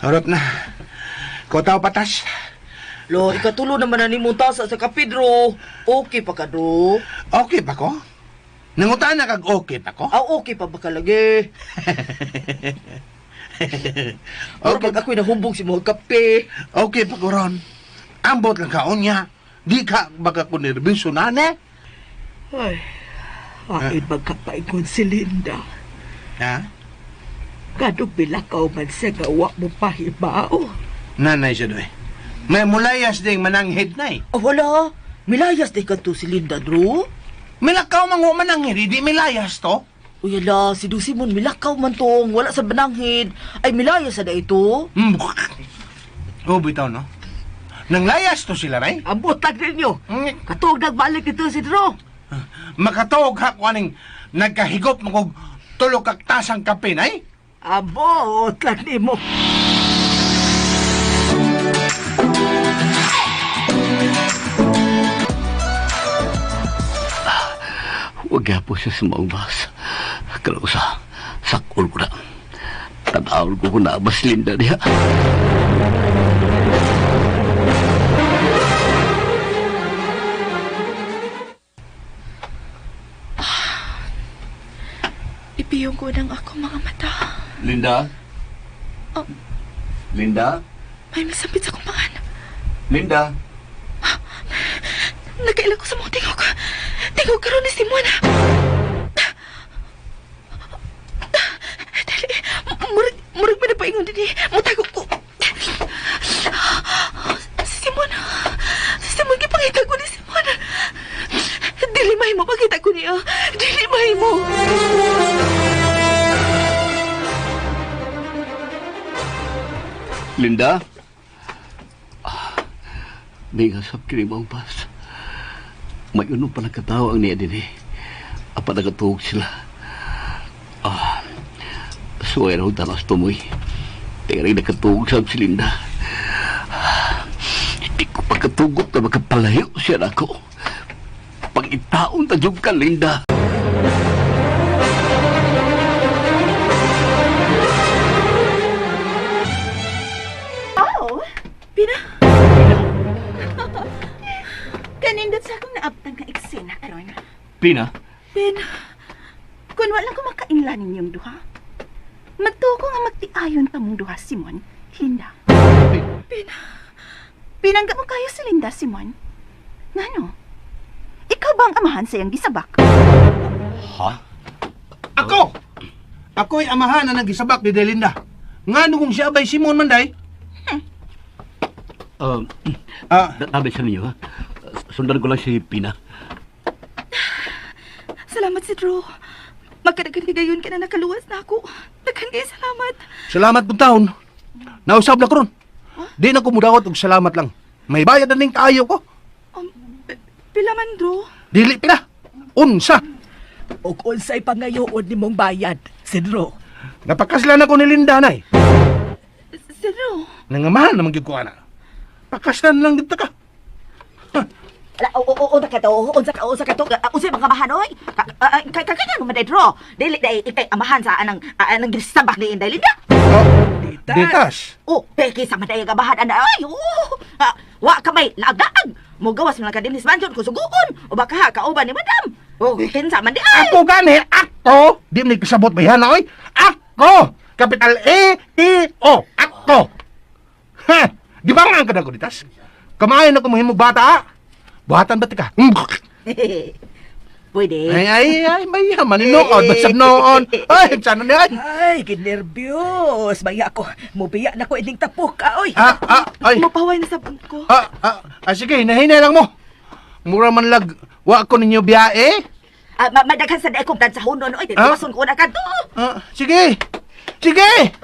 Harap na. Kotaw patas. Lo, ikatulo naman na ni mong tasa sa Kapidro. Okay pa ka, do? Okay pa ko? Nangutaan na kag okay pa ko? Ah, okay pa ba ka lagi? Okay. Pag ako'y nahumbog si mga kape. Okay pa ko ron. Ambot lang ka, unya. Di ka baka ko nervyoso na, ne? Ay, akin magkapaingon si Linda. Ha? Kanong bilakaw man siya gawa mo pahibao. Nanay siya doy. May mulayas ding mananghid na eh. Oh, wala. Milayas di ka to si Linda, Drew. Milakaw man nga mananghid, hindi milayas to. Uy, ala, si Do Simon, milakaw man tong. Wala sa bananghid. Ay, milayas na ito. Oh, bitaw, no? Nang layas to sila, ray? Ambot lang ninyo. Katuog nagbalik ito si Drew. Makatuog ha ko aning nagkahigop mo kog tulog kaktasang kape, nay? Abot lang nimo. Huwag po siya sa maong bus. Kalausa, sakol ko na. Tanawon ko kung naabas Linda niya. Ipiyong ko ng ako mga mata. Linda? Oh. Linda? May masambit sa akong pangan. Linda? Nagkailan ko sa mga tingog. Tingog karon ni Simon. Dali, murag may napaingon Ingon dinhi, mutago ko. Si Simon. Si Simon, gipangita ko ni Simon. Dili mahimo pagkita ko niya. Dili mahimo. Linda? Di nga sab kini mo ang pas. May uno pa nakatawa ang niya din eh. Apa nakatuog sila. Ah, suway raw tanas tumoy. Teka rin nakatuog sab si Linda. Ah, hindi ko pagkatugot na makapalayo siya na ako. Pag-itaon ta jud ka, Linda. Oh, Pina, kanindot sa akong naabtan ka eksena karon. Pina? Pin. Kun wala ko makainla ninyong duha. Magtuo ko nga magtiayon pa mong duha, Simon, Linda. Pina. Pinangga mo kayo si Linda, Simon. Ngano? Ikaw ba ang amahan sa iyang gisabak? Ha? Ako! Ako'y amahan na nagisabak ni Delinda. Ngano kung siya abay Simon man day? Um, Ah, tabi sa ninyo, ha? Sundan ko lang si Pina. Salamat si Drew. Magkadagan gayon ka na nakaluwas na ako. Daghan kay salamat. Salamat pud taon. Nausab na ko ron. Di na ko mudawat og salamat lang. May bayad na ning kaayo ko. Pila man, Drew? Dili pila. Unsa? Og unsay pangayoon nimong bayad, Sidro? Napakaslan ako ni Linda nay. Si Drew. Nangamahan naman gyud ko ana. Pakaslan lang dito ka. Ala, o o o ka to, unsa ka to, unsa mga amahan oy? Kay kay kay man draw. Dili dai ikay amahan sa anang anang gisabak ni Inday Linda. Ditas. Oh, peke sa man dai ang amahan ana ay. Oh, wa ka may laag-laag. Mo gawas man lang ka dinhi sa mansion ko suguon. O baka ha kauban ni madam. O kinsa man di ay. Ako gani, ako! Di mo kasabot ba yan, oy? Ako! Capital A, T, O. Ako! Ha! Di ba nga ang kadag ko ditas? Kamayon ako mahimong bata, ah. Buhatan ba tika? Pwede. Ay, ay, ay, may maninood, basta noon. Ay, sana niya, ay. Ay, ginerbyos. Maya ako. Mubiya na ko ining tapok ka, oy. Ah, ah, ay. Mapaway na sabon ko. Ah, ah, ah, sige, hinahinay lang mo. Mura man lag, wa ko ninyo biyae. Ah, madaghan sa dai kong sa hunon oy, Ah? tiwason ko na kadto. Ah, sige. Sige.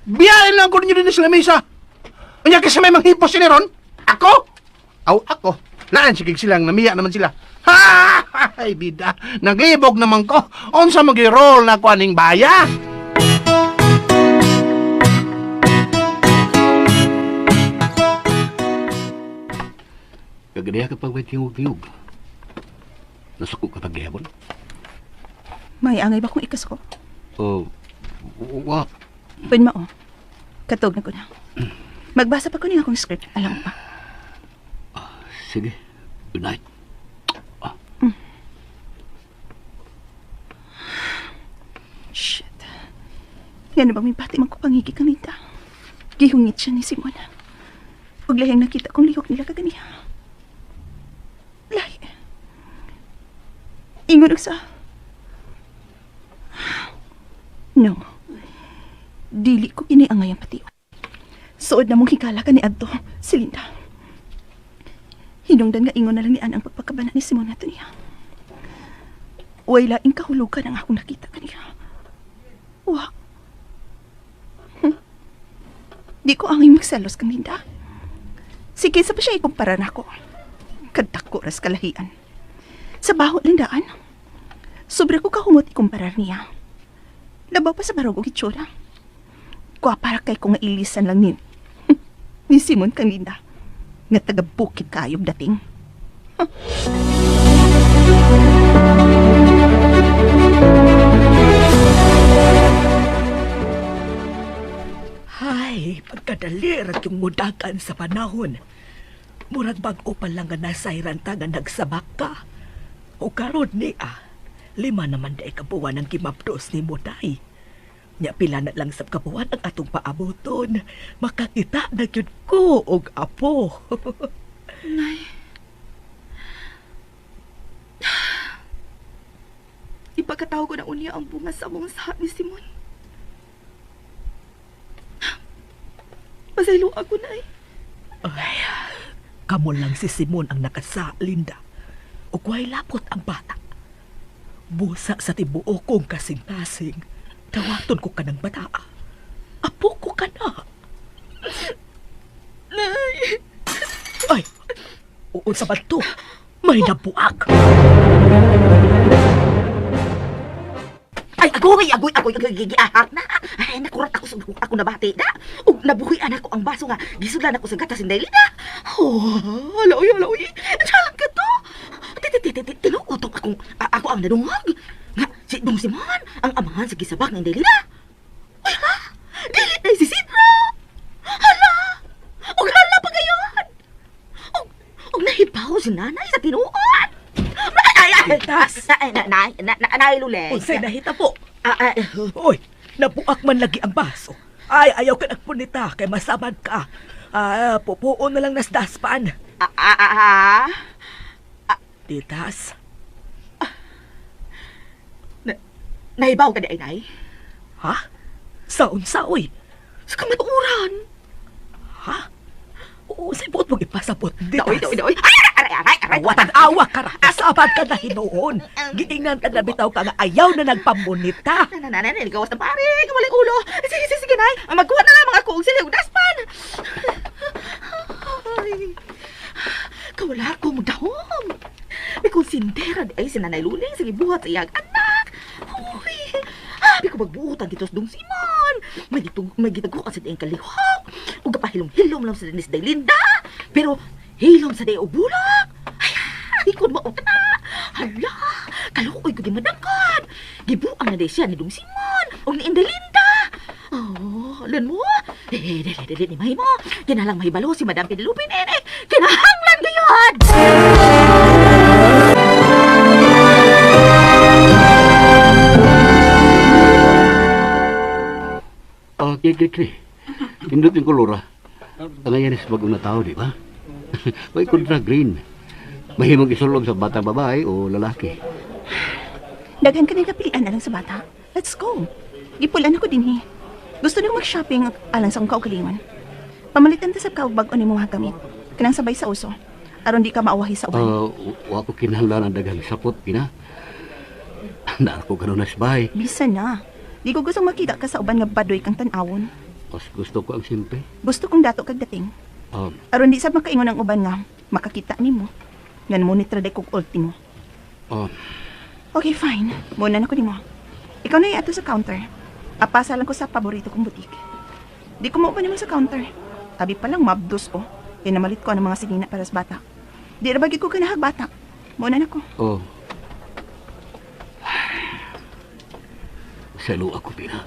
Biyae lang ko ninyo din sa lamesa. Unya kasi may manghipos sila ron. Ako? Aw, ako. Laan, sige silang, namiya naman sila. Ha! Ay, bida. Nagibog naman ko. Unsa magi-roll na ko aning baya? Kagadiha ka pag may tingog-tingog. Nasuko ka pag gihapon? May angay ba kung ikasuko? Oh, wa. Pwede mao. Katog na ko na. Magbasa pa ko ning akong script. Alam mo pa. Sige. Good night. Shit. Ngano bang may bati man ko pangigi kang Linda? Gihungit siya ni Simon. Ug lahing nakita kong lihok nila kaganiha. Lahi. Ingon og sa... No. Dili ko kini angayang pati. Suod na mong higala ka ni Adto, si Linda. Hinungdan nga ingon na lang ni Ann ang pagpakabana ni Simon nato niya. Way laing kahulugan ang akong nakita kaniya. Wa. Di ko angay magselos kang Linda. Sige, sa pa siya ikumpara na ako. Kadako ras kalahian. Sa baho lindaan. Sobre ko kahumot ikumpara niya. Labaw pa sa barog og itsura. Kwa para kay ko nga ilisan lang ni ni Simon kang Linda. Nga taga bukid kayob dating. Ay, pagkadali ra yung mudagan sa panahon. Murag bag-o pa lang nga nasayran ta nga nagsabak ka. O karon ni ah, 5 naman day kabuwan ang gimapdos ni Moday. Nya pila na lang sab kabuwan ang atong paaboton. Makakita na gyud ko og apo. Nay. Ipagkataw ko na unya ang bunga sa among saha ni Simon. Pasaylo ako, Nay. Ay, kamo lang si Simon ang nakasa, Linda. Ug way lapot ang bata. Busa sa tibuok kong kasing-kasing. Dawaton ko ka ng bataa. Apo ko ka na. Nay! Ay, uun sa to? May nabuak. Ay, agoy, agoy, agoy, agoy, gigiahak na. Ay, nakurat ako sa ako nabati na. Ug nabuhi anak ko ang baso nga. Gisudlan ako sa gatas ni Daylina. Oh, ala oy, ala oy. Jalan ka to. Tinuutok akong ako ang nadungag. Nga si Dong Simon, ang amahan sa gisabak ng Daylina. Uy ha? Dili na si Sidro. Hala! Ug hala pa gayon. Ug ug nahibaw si nanay sa tinuod. Ay, ay, ay, Titas! Nay, nay, nay, nay, Luleng. Unsay nahitabo? Ah, ah, Oy, nabuak man lagi ang baso. Ay, ayaw ka nagpunita kay masamad ka. Ah, pupuon na lang nas daspan. ah, ah, ah, ah. Titas, Nahibaw ka di ay, nay? ha? Saon-saoy? Sa kamatuoran. Ha? Unsay buot mong ipasabot, Titas? Daoy, daoy, daoy. Ay, aray, aray, aray. Awatan awa ka ra, kasabad ka na hinuon. Giingnan ka na bitaw ka nga ayaw na nagpamunita. Na, na, na, na, gawas na pare. Kawaling ulo. Sige, sige, sige, nay. Magkuha na lamang ako. Sige, daspan. Ay, kawala ko magdahom. May konsintera di ay si Nanay Luling. Sige, buhat sa iyang anak. Uy, habi ko magbuotan dito sa Dong Simon. May gitug, may gitaguan sa diyang kalihok. Ug gapahilom-hilom lang sa dinis Linda. Pero hilom sa diya og bulak. Ay, ikon mo og na. Hala, kaluoy ko di madangkan. Gibuang na di siya ni Dong Simon ug ni Inday Linda. Oh, alam mo? Dili, dili, dili ni Mahimo. Kinalang mahibalo si Madam Penelope nene. Kinahanglan gayon. Ah, kay kay kay. Indot yung kolora. Ang yan is bagong na tao, di ba? May kontra green. Mahimong isulob sa batang babae o lalaki. Daghan ka nagapilian alang sa bata. Let's go. Gipulan ako dinhi. Gusto nang mag-shopping alang sa akong kaugalingon. Pamalitan ta sa kaug bag-o nimo mga gamit. Kanang sabay sa uso. Aron di ka maawahi sa uban. Ah, wa ko kinahanglan ang daghang sapot, gina. Naa ko kanon na sa bahay. Bisa na. Di ko gustong makita ka sa uban nga badoy kang tan-awon. Mas gusto ko ang simple. Gusto kong dato kag dating. Aron di sa makaingon ang uban nga makakita nimo. Ngan mo ni traday kog ultimo. um, Okay, fine. Muna na ko nimo. Ikaw na ato sa counter. Apasa lang ko sa paborito kong butik. Di ko mauban nimo sa counter. Abi pa lang mabdos oh. Kaya namalit ko ang mga sinina para sa bata. Di ra bagid ko kanahag bata. Muna na ko. Oh. Salo ako, Pina.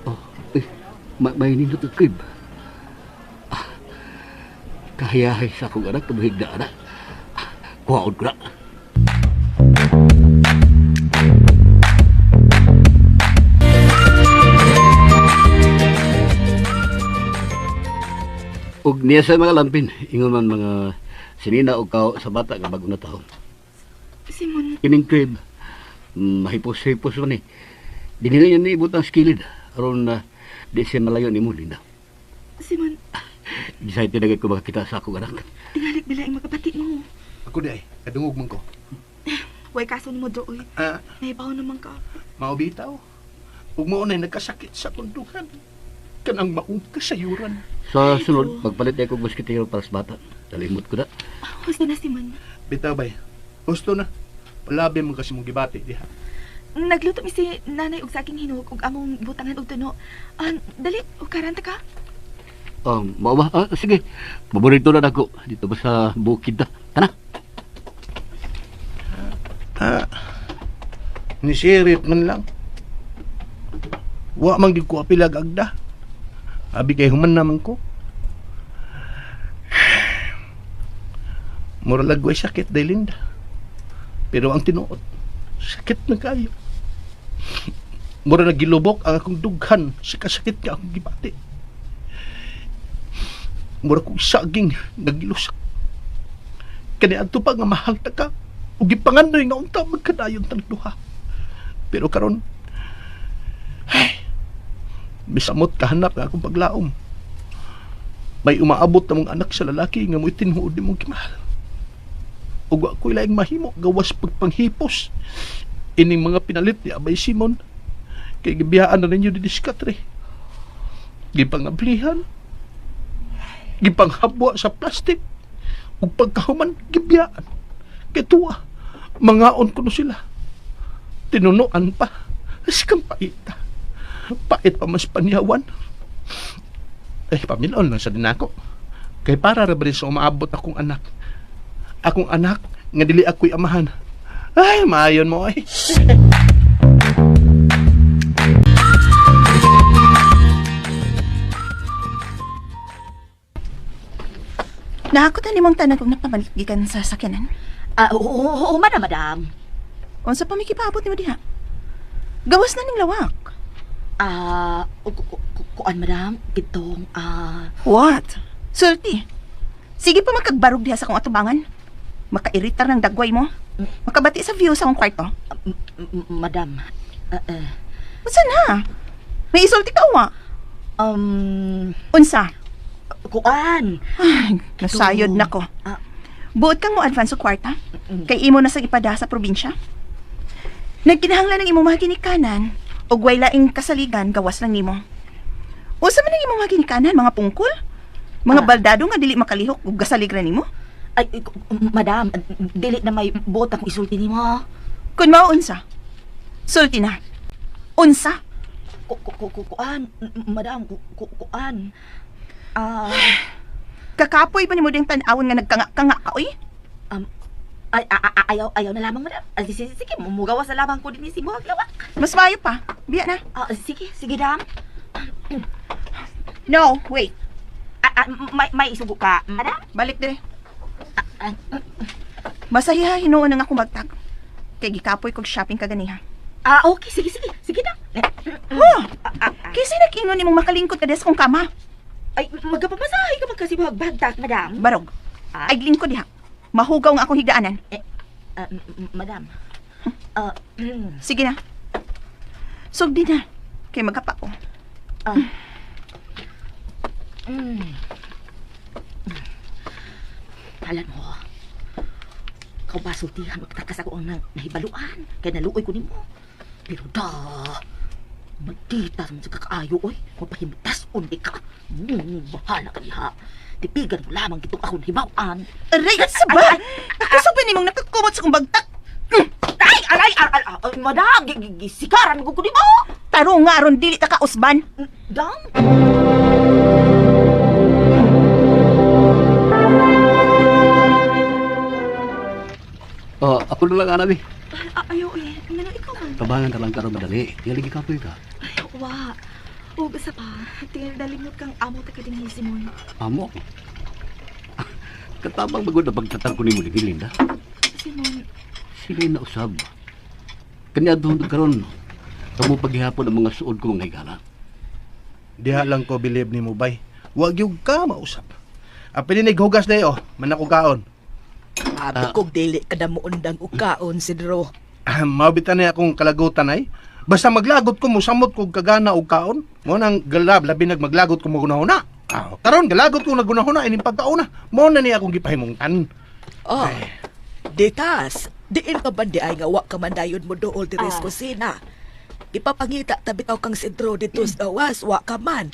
Oh, eh, may nindot ang crib. Ah, kahayahay sa akong anak, tumuhig na anak. Ah, kuhaon ko na. Ug niya sa mga lampin, ingon man mga sinina o kao sa bata nga bago na taon. Simon, Kining crib, mahipos-hipos man eh. Di nila yan niibot ang skilid. Aron na di siya malayo ni mo, Linda. Simon, Excited na ko makakita sa akong anak. tingalig bila ang magkapati mo. Ako di ay, kadungog man ko. Way kaso nimo Dro, oy. Ah, Nahibaw naman ka. maubitaw. Ug mao nay nagkasakit sa tundukan. Kanang maong kasayuran. Sa sunod, magpalit ako og moskitero para sa bata. Nalimot ko na. Gusto na, Simon. Bitaw bay. Gusto na. Palabi mo kasi mong gibati diha. Nagluto mi si nanay og saking hinog ug among butangan og tuno. Ah, dali, og karanta ka. Mao ba? Ah, sige. Paborito na nako. Dito ba sa bukid na. Tana. Ha? Nisirit man lang. Wa man gid ko apilag agda. Abi kay human naman ko. Mura lagway sakit day Linda. Pero ang tinuod, sakit na kayo. Mura na gilubok ang akong dughan sa kasakit nga akong gibati. Mura kong saging nagilusak. Kani adto pa nga mahal ta ka. Ug gipangandoy nga unta magkadayon tang duha. Pero karon ay, misamot kahanap nga akong paglaom. May umaabot na mong anak sa lalaki nga mo'y tinuod ni mong kimahal. Ug wa ko'y laing mahimo gawas pagpanghipos ining mga pinalit ni Abay Simon kay gibiyaan na ninyo didiskatre. Gipangablihan, gipanghabwa sa plastic, ug pagkahuman gibiyaan. Kay tuwa, mangaon kuno sila. Tinunuan pa, sikang paita. Pait pa mas panyawan. Eh, pamilon lang sa dinako. Kay para ra ba rin sa umaabot akong anak. Akong anak nga dili ako'y amahan. Ay, maayon mo ay. Nahakot na nimong tanan kong napamalit gikan sa sakyanan. Ah, oo, oo, oo, madam, madam. Unsa pa may kipaabot nimo diha? Gawas na ning lawak. Ah, kuan, madam, kitong, ah, What? Sulti. Sige pa makagbarog diha sa akong atubangan. Makairitar ng dagway mo. Makabati sa view sa akong kwarto. madam. Ah, eh, Unsa na? May isulti ka wa? um, Unsa? kuan. Ay, nasayod na ko. Ah. Buot kang mo advance sa kwarta? Kay imo na sa ipada sa probinsya? Nagkinahanglan ng imong mga ginikanan og way laing kasaligan gawas lang nimo. Unsa man ang imong mga ginikanan, mga pungkol? Mga Ah. baldado nga dili makalihok og gasalig ra nimo? Ay, madam, dili na may buot akong isulti nimo. Kun mao unsa? Sulti na. Unsa? Kuan, madam, kuan. Ah, Kakapoy ba nimo ding tan-awon nga nagkanga-kanga ka oy? um, ay, ayaw, ayaw na lamang, madam. Ah, sige, sige, mugawas na lamang ko din si Buhag Lawak. Mas maayo pa. Biya na. Ah, sige, sige, dam. No, wait. Ah, ah, may isugo ka, madam? Balik dire. Ah, Masahiha hinuon ang akong bagtag. Kay gikapoy kog shopping kaganiha. ah, okay, sige, sige, sige na. Huh! Kaysa nag-ingon nimong makalingkod ka des kong kama. Ay, magkapamasahe ka man kasi buhag bagtak, madam. Barog. Ah? Ay lingkod diha. Mahugaw ang akong higdaanan. Ah, madam. Ah, Sige na. Sugdi na. Kay magkapa ko. ah. Mm. Alam mo, ikaw ba sultihan, magtakas ako ang nahibaluan, kaya naluoy ko nimo. Pero da, magtita sa mga kakaayo, oy, mapahimutas undi ka. Bahala ka diha. Tipigan mo lamang kitong akong hibawan. Aray, sa ba? Ako ba nimong nakakumot sa kong bagtak? Ay, aray, aray, aray, madam, sikaran ko nimo. Tarong nga aron dili ta ka usban. Dam? Oh, ako na lang anabi. Ah, ayaw eh. Ngano ikaw man? Tabangan ka lang karon madali. Tingali gikapoy ka. Ay, wa. Ug sa pa, tingnan dalimot kang amo ta ka dinhi Simon. Amo. Katabang magod na pagtatang ko nimo ni Linda. Simon, Sila na usab. Kanya doon karon. Kamo paghihapon ang mga suod ko mga higala. Diha lang ko believe ni mo bay. Wag yung ka mausap. Apili ni hugas na oh, manako kaon. Abi kog dili ka na muundang ukaon, Sidro. Ah, Mabitan na akong kalagutan ay. Basta maglagot ko musamot kog kagana og kaon. Mo nang galab labi nag maglagot ko magunahuna. Ah, karon galagot ko nagunahuna ining pagkauna. Mo na ni akong gipahimungtan. Oh, ditas. Diin ka ba di ay nga wa ka man dayon mo dool diri sa kusina. Ipapangita tabi kang Sidro dito sa gawas, wa ka man.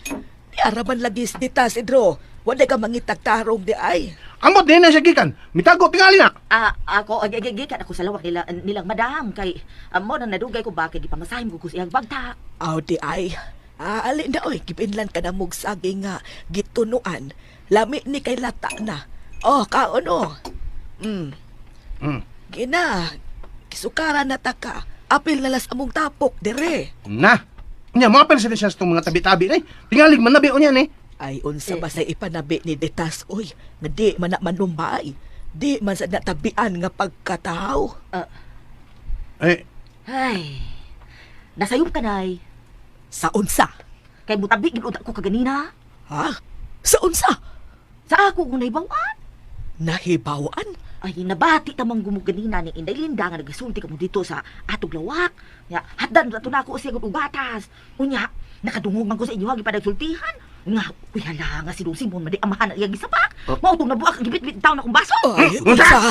Di araman lagi dita, Sidro. Wala ka mangitag tarong di ay. Amot din na siya gikan. Mitago tingali na. Ah, ako, gikan ako sa lawak nila, nilang madam, kay, mo na nadugay ko ba, kay gipamasahin ko ko siyang bagtak. Aw di ay. Ah, alin na oy, gipinlan ka na mog saging nga gitunuan. Lami ni kay lata na. Oh, kaon oh. Mm. Mm. Gina, kisukara na ta ka. Apil na las among tapok dire. Na. Nya mo apel sila siya sa itong mga tabi-tabi na eh. Tingalig manabi o niyan eh. Ay unsa ba sa ipanabi ni Detas oy, nga di man na manumbay. Di man sa natabian nga pagkataw. Eh, Ay, nasayop ka nay. Sa unsa? Kay mutabi gid ko kaganina. Ha? Sa unsa? Sa ako kung nahibawan. Nahibawan? Ay, nabati tamang gumuganina ni Inday Linda nga nagasulti ka mo dito sa atog lawak. Nya, hatdan ato na ako siya og gatas. Unya, nakadungog man ko sa inyo gipadagsultihan. Nga, uy hala nga si Dong Simon madi amahan na iyang gisapak. Mao tong nabuak ang gibit-bit taon akong baso. Ay, Unsa?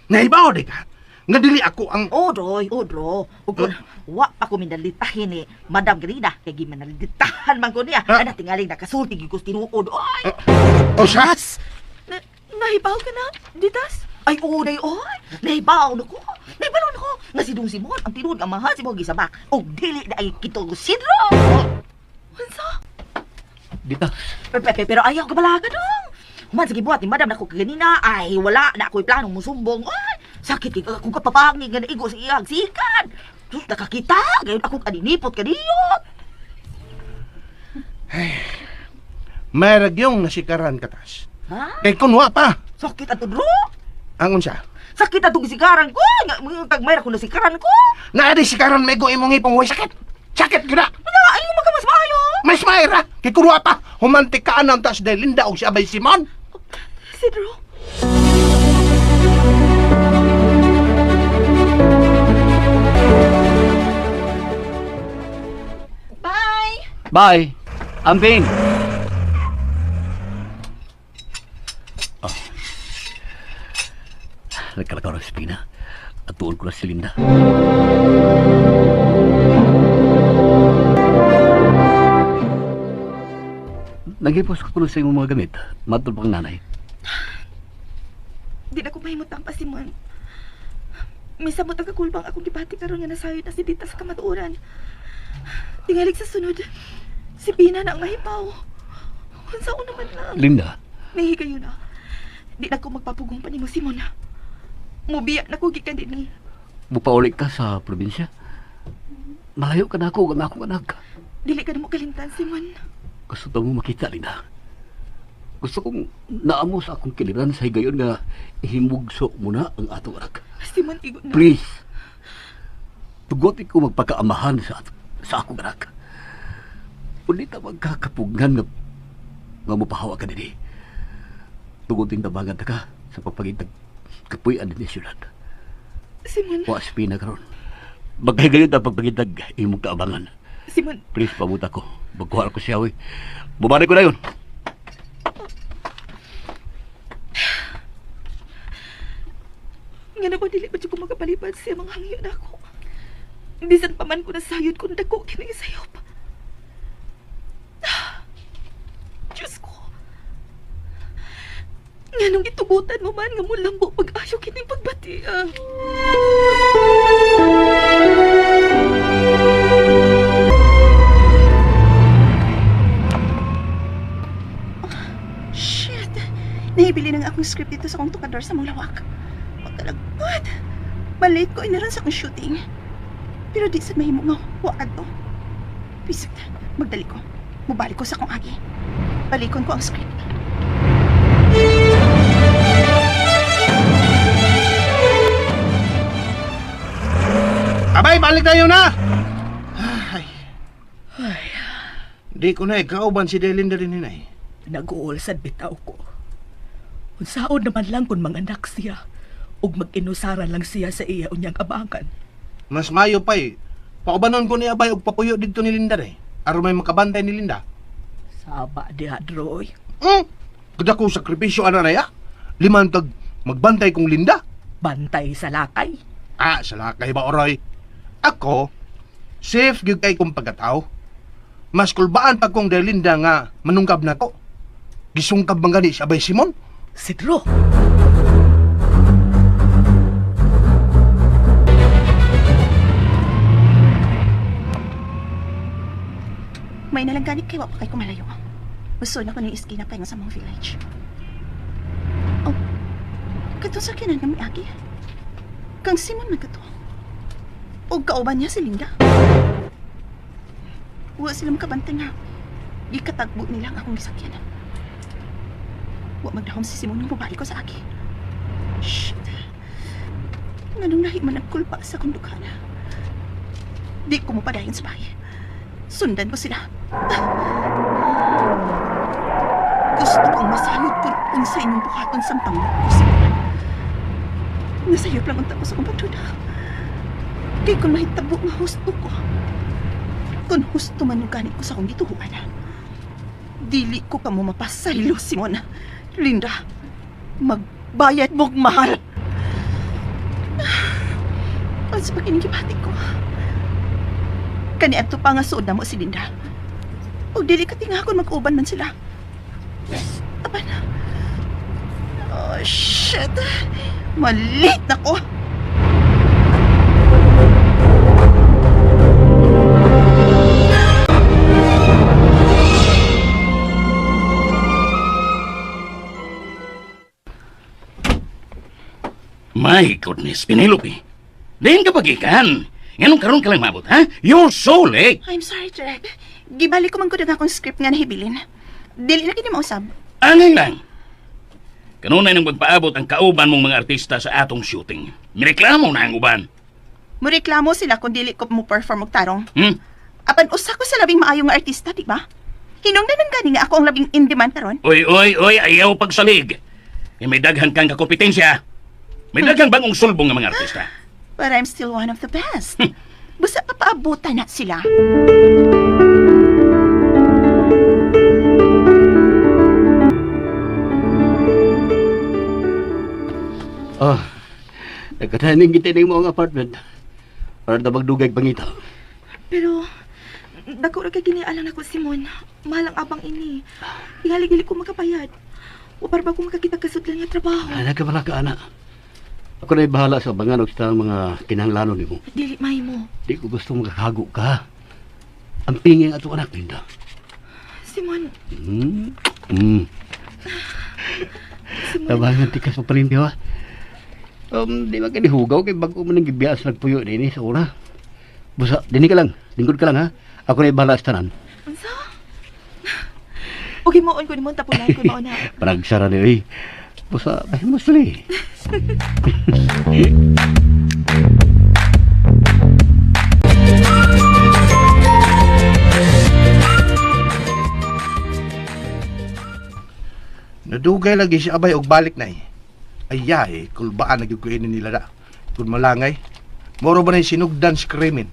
Nahibaw di ka? Nga dili ako ang Odroy, odro. Ug kun wa pa ko minalitahin ni Madam Grina kay gimanalitahan man ko niya. Ah. Ana tingaling nakasulti gyud ko sa tinuod. Oy! Unsa? Na, nahibaw ka na, Ditas? Ay, oday, oy! Nahibaw na ko! Nahibaw na ko! Nga si Dong Simon, ang tinuod nga amahan si mo gisabak. Og dili na ay kito Sidro! Unsa? Dita. Pero, pero, pero ayaw kabalaga dong! Human sa gibuhat ni Madam na ko kaganina, ay wala na ako'y planong musumbong. Ay, sakit kay akong kapapangig nga naigo sa iyang sikan. Sus, nakakita! Ngayon ako kaninipot kaniyot! May ragyong nasikaran katas. Ha? Kay kun wa pa. Sakit ato dro! Ang unsa? Sakit atong gisikaran ko! Nga, mga tagmay ra ko nasikaran ko! Naa di sikaran may go imong hipong way sakit. Sakit gyud na. Ano, ayaw magkamas maayo! Mas mayra kay kun wa pa humantik ka anang tas Delinda og si Abay Simon. Sidro? Bye! Bye. Amping. Oh. Nagkalakaw ng spina. At tuon ko na si Linda. Nagipos ko kuno sa imong mga gamit. Matod pang nanay. Di na ko mahimutang pa, Simon. Misamot ang kakulbang akong gibati karon nga nasayod na si Dita sa kamatuoran. Tingalig sa sunod, si Pina na ang mahipaw. Unsa ko naman lang. Linda, Nahigayo na. Di na ko magpapugong pa nimo, Simon. Mubiya na ko gikan dinhi. mupauli ka sa probinsya. Malayo ka na ako, ang akong anak. Dili ka na mo kalimtan, Simon. Gusto ta mo makita, Linda. Gusto kong naamo sa akong kiliran sa higayon nga himugso mo na ang atong anak. Simon, igo na. Please. Tugotin ko magpakaamahan sa akong anak. Ulit ta magkakapugngan nga, nga mupahawa ka dinhi. Tugotin tabangan ta ka sa pagpagitag kapuy-an dinhi siyudad. Simon, Wa spina karon. Magkahigayon ta pagpagitag imong kaabangan. Simon, Please, pamuta ko. Magkuha ko siya, oy. Bumalik ko na yun. nga na ba dili ba ko makapalipad siya mga hangyo na ako. Bisan pa man ko nasayod kung dako kini sayop. Diyos ko. Nga nung gitugutan mo man nga mulambo pag-ayo kining pagbati. Ah. Shit! Nahibili na nga akong script dito sa akong tukador sa Manglawak. Pagkalagpad! Malate ko inaran sa akong shooting. Pero di sa mahimo nga waad to. Pisik, magdali ko. Mubalik ko sa akong agi. Balikon ko ang script. Abay, balik tayo na! Ay. Di ko na ikauban si Delinda rin hinay. Nag-uol sad bitaw ko. Unsaon naman lang kung manganak siya ug mag-inusara lang siya sa iya unyang abangan. Mas mayo pa eh. Paubanon ko ni Abay og papuyo didto ni Linda eh. Aron may makabantay ni Linda. Saba diha, Droy. Hmm? Gud ko sakripisyo ana na ya. Liman tag magbantay kong Linda. Bantay sa lakay. Ah, sa lakay ba oroy? Ako, safe gyud kay kong pagkatao. Mas kulbaan pag kong Delinda nga manungkab nako. Gisungkab man gani si Abay Simon. Sidro! May nalang ganit kay wa pa kay kumalayo. Gusto na ko ng iskina pa nga sa mga village. Oh, kato sa kinan nga miagi. Kang Simon man kato. O kauban niya si Linda. Wa sila makabantay nga. Gikatagbo nila ang akong gisakyan. Wa magdahom si Simon nga mabalik ko sa agi. Shit. Nganong lahi man ang kulpa sa akong dukana. Di ko mapadayon sa bahay. Sundan ko sila. Gusto kong masayod kung unsa inyong buhaton sa pangit ko sila. Nasayop lang unta ko sa akong pagduda. Kay kung mahitabo nga husto ko. Kung husto man ang ganit ko sa akong gituhuan. Dili ko pa mo mapasaylo, Simon. Linda, magbayad mo'g mahal. Ang sa pag-inigibati ko. Kani adto pa nga suod na mo si Linda. Ug dili ka tingakon mag-uban man sila. Apan. Oh, shit. Malit na ko. My goodness, Penelope. Diin ka pagikan. Nganong karon ka lang mabot, ha? You're so late. I'm sorry, Direk. Gibalik ko man ko akong script nga nahibilin. Dili na kini mausab. Angay lang. Kanunay nang magpaabot ang kauban mong mga artista sa atong shooting. Mireklamo na ang uban. Mureklamo sila kung dili ko mo perform og tarong. Hmm? Apan usa ko sa labing maayo nga artista, di ba? Hinungdan man gani nga ako ang labing in demand karon. Oy, oy, oy, ayaw pagsalig. Eh, may daghan kang kakompetensya. May daghang bagong sulbong ng mga artista. But I'm still one of the best. Busa papaabutan na sila. Oh, nagkataning kita ng mga apartment. Para na magdugay pangita. Pero, dako ra kay ginialang nako Simon. Mahal ang abang ini. Tingali-gali ko makabayad. O para ba ko makakita kasudlan nga trabaho? Ay, nagkamala ka, anak. Ako na'y bahala sa bangan o sa mga kinahanglanon nimo. Dili mahimo. Di ko gusto makakago ka. Ang pingin ato anak, Linda. Simon, Simon. Tabangan ti ka sa palengke, ha? Di ba kini hugaw kay bago man ang gibiyas nagpuyo dinhi sa una. Busa, dinhi ka lang. Lingkod ka lang, ha? Ako na'y bahala sa tanan. Unsa? Okay, maon ko nimo tapunan ko maon na. Panagsara ni, oy. Busa, bahimos ni. Nadugay lagi si Abay og balik na eh. Ay, kulbaan na gyud ko ini nila da. Kun malangay. Moro ba na yung sinugdan si Kremen?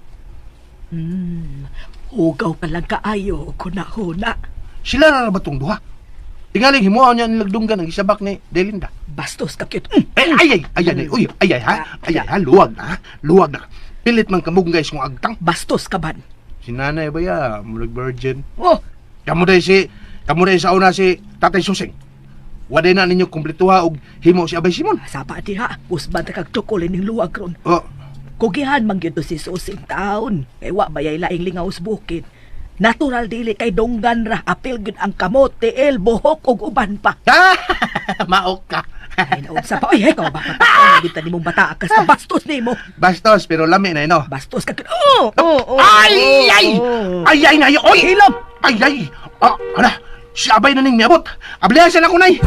Hugaw pa lang kaayo kuna-huna. Sila na ba tong duha? Tingaling himuha niya nilagdunggan ang isabak ni Delinda. Bastos ka cute. Eh, ay, ay, ay, ay, uy, ay, ay, ha? Ay, ay, ha? Luwag na, ha? Luwag na. Pilit man kamugngay kung agtang. Bastos ka ban. Si nanay ba ya, murag virgin. Oh, Kamu day si, kamu day sa una si Tatay Susing. Waday na ninyo kumpletuha og himo si Abay Simon. sapa diha. Usban ta kag tsokolin ning luwag ron. Oh, Kugihan man gyud to si Susing taon. Kay wa bayay laing lingaw sa bukid. Natural dili kay donggan ra apil gyud ang kamot, tiil, buhok ug uban pa. ah, maok ka. Ay naunsa pa. Oy, ikaw ba patakaw gyud ta nimong bata ka sa bastos nimo. Bastos, pero lami na ino. Bastos ka gyud. Oh, oh, oh. Ay, ay! Ay, ay, nay, oy! Hilom! Ay, ay! Ah, ala, si Abay na ning miabot. Ablihan siya na ko, nay!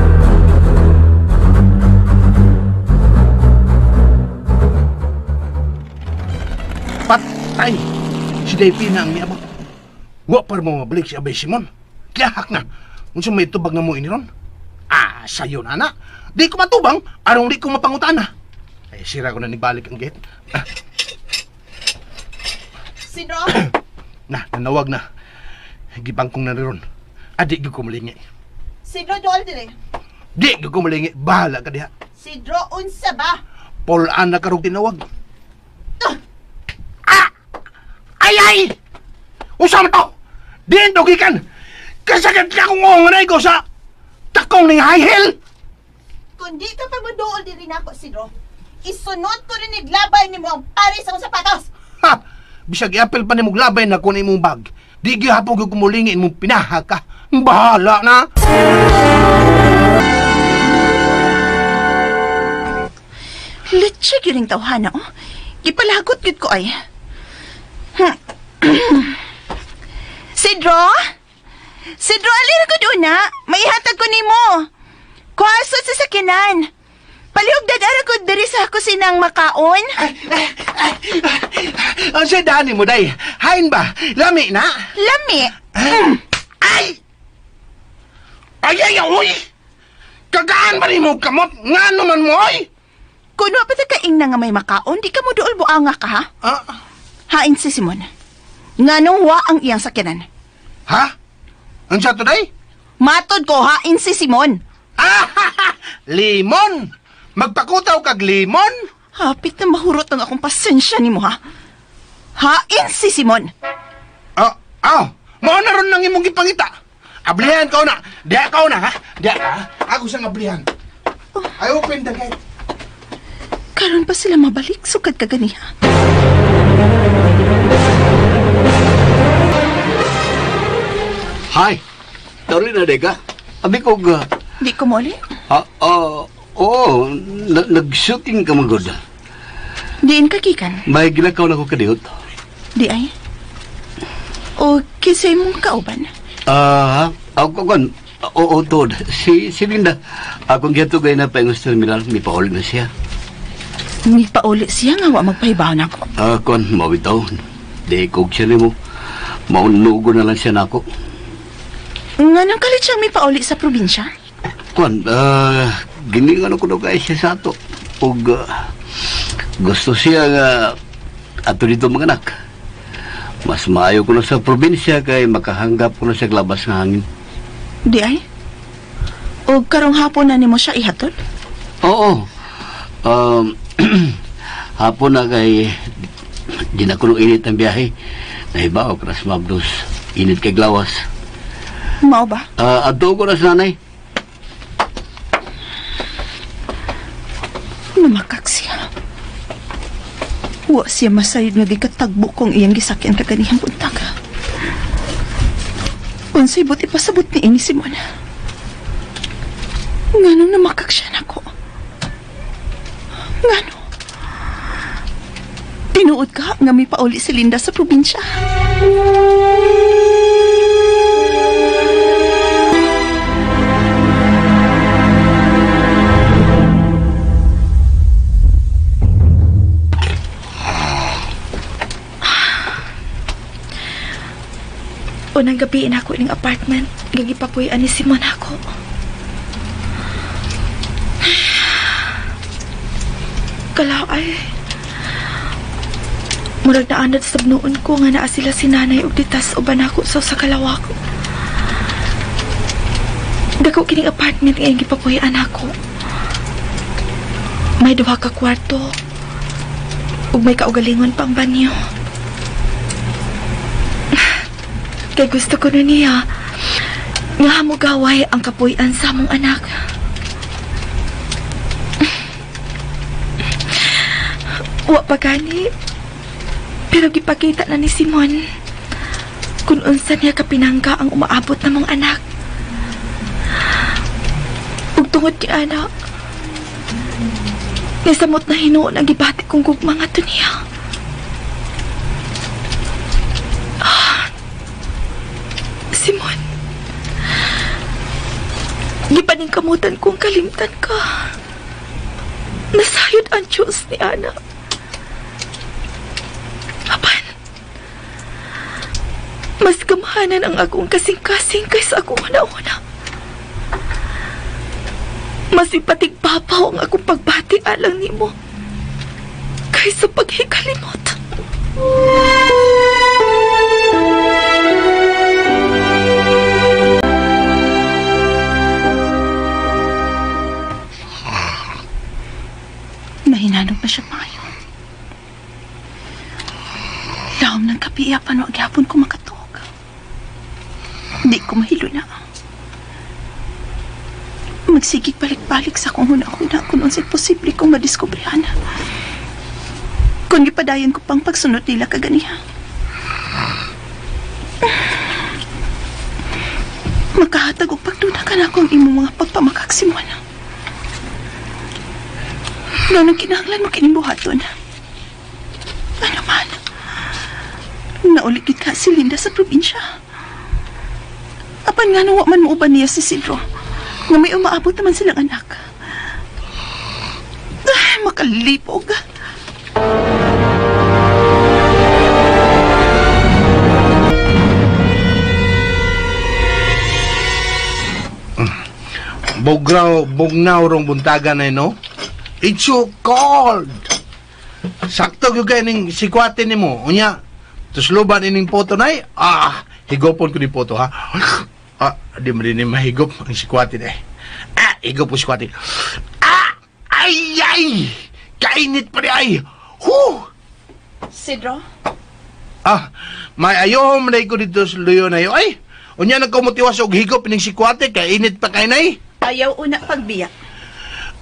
Patay! Si Davey na ang miabot. Wa pa mo mabalik si Abay Simon. Kiyahak na. Unsa may tubag na mo ini ron? Ah, sayo na na. Di ko matubang, arong di ko mapangutana. Ay, sira ko na nibalik ang gate. Ah, Sidro? na, nanawag na. Gibangkong na ron. Adi gyud ko malingi. Sidro dool dire. Di gyud ko malingi. Bahala ka diha. Sidro unsa ba? Paul Ana karong tinawag. Ah! Ay ay! Unsa man to? Diin to gikan. Kasakit ka kung ngonganay ko sa takong ning high heel. Kung di ka pa moduol diri nako, Sidro, isunod ko rin iglabay nimo ang pares akong sapatos. Ha! Bisag iapil pa nimo labay na kun imong bag. Di gihapon gyud kumulingi imong pinaha ka. Bahala na. Litsi gyud ning tawhana, oh. Gipalagot gyud ko ay. Sidro? Sidro, alira ko doon na. Maihatag ko nimo. Kuwaso sa sakinan. Palihog dadara ko diri sa kusinang makaon. Ang sa dani mo day. Hain ba? Lami na. Lami. Ay! Ay ay oy! Kagaan ba nimo kamot? Ngano man mo oy? Kuno pa ta kaing na nga may makaon, di ka mo dool buanga ka ha? Ah, Hain si Simon. Nganong wa ang iyang sakyanan. ha? Unsa to day? Matod ko hain si Simon. Limon! Magpakutaw kag limon? Hapit na mahurot ang akong pasensya nimo ha. Hain si Simon. Ah, ah, mao na ron nang imong gipangita. Ablihan ka na. Diha ka na ha. Diha ka. Ako siyang ablihan. I open the gate. Karon pa sila mabalik sukad ka ganiha. Hi. Tawrin na deka. Abi ko ga. Di ko moli. Ah, ah, oo, nag-shooting ka man gud. Diin ka gikan. May gilakaw na ko kadiyot. Di ay. O kinsay mong kauban. Ah, ako kon. Oo, tod. Si Linda. Akong gihatugay na paingon sa terminal, may pauli na siya. Ni pauli siya nga wa magpahibaw nako. Ah, kon, mawitaw. Di kog siya nimo. Maunugo na lang siya nako. Nganong kalit siyang may pauli sa probinsya? Kon, giningan ko daw kay siya sa ato. Ug gusto siya nga ato dito mga anak. Mas maayo ko na sa probinsya kay makahanggap ko na sa labas nga hangin. Di ay. O karong hapon na nimo siya ihatod? Oo. Hapon na kay di na kuno init ang biyahe. Nahibaw ko na sa Mabdos. Init kay glawas. Mao ba? Adto ko na sa nanay. Namakak siya. Wa siya masayod nga gikatagbo kong iyang gisakyan kaganihang buntag. Unsay buti pasabot ni ini Simon. Nganong namakak siya nako? Ngano? Tinuod ka nga may pauli si Linda sa probinsya. Unang gabi na ako ining apartment, nga gipapuy-an ni Simon ako. Kalaw ay murag naanad sa noon ko nga naa sila si nanay og ditas uban ako sa usa ka lawak. Dako kining apartment nga gipapuy-an ako. May duha ka kwarto ug may kaugalingon pang banyo. Kay gusto ko na niya nga hamugaway ang kapuy-an sa among anak. Wa pa gani, pero gipakita na ni Simon kung unsa niya kapinangga ang umaabot na mong anak. Ug tungod ni anak, nisamot na hinuon ang gibati kong gugma ngadto niya. Simon, gipaningkamutan kong kalimtan ka. Nasayod ang Diyos ni Ana. Apan, mas kamahanan ang akong kasing-kasing kaysa akong una-una. Mas ipatigbabaw ang akong pagbati alang nimo kaysa paghikalimot. Nahinanong pa siya maayo. Lahom ng kapi, apan wa gyapon ko makatuog. Di ko mahilo na. Magsigig balik-balik sa akong huna-huna kung unsay posible kong madiskubrehan. Kung gipadayon ko pang pagsunod nila kaganiha. Makahatag og pagduda ka na akong imong mga pagpamakak, Simon. Ganang kinahanglan mo kining buhaton. Ano man, naulikit ka si Linda sa probinsya. Apan nga nawa man mo uban niya si Sidro, nga may umaabot naman silang anak. Ay, makalipog. Bograw, bugnaw rong buntagan ay no? It's so cold. Sakto gyud kay ning sikwate nimo. Unya, tusloban ining poto nay. Ah, higopon ko ni poto ha. Ah, di mo din mahigop ang sikwate na eh. Ah, higop ang sikwate. Ah! Ay, ay! Kainit pa di ay! Huh! Sidro? Ah, may ayo man ko dito sa luyo na yo ay. Unya nagkumutiwas og higop ning sikwate kay init pa kay nay. Ayaw una pagbiya.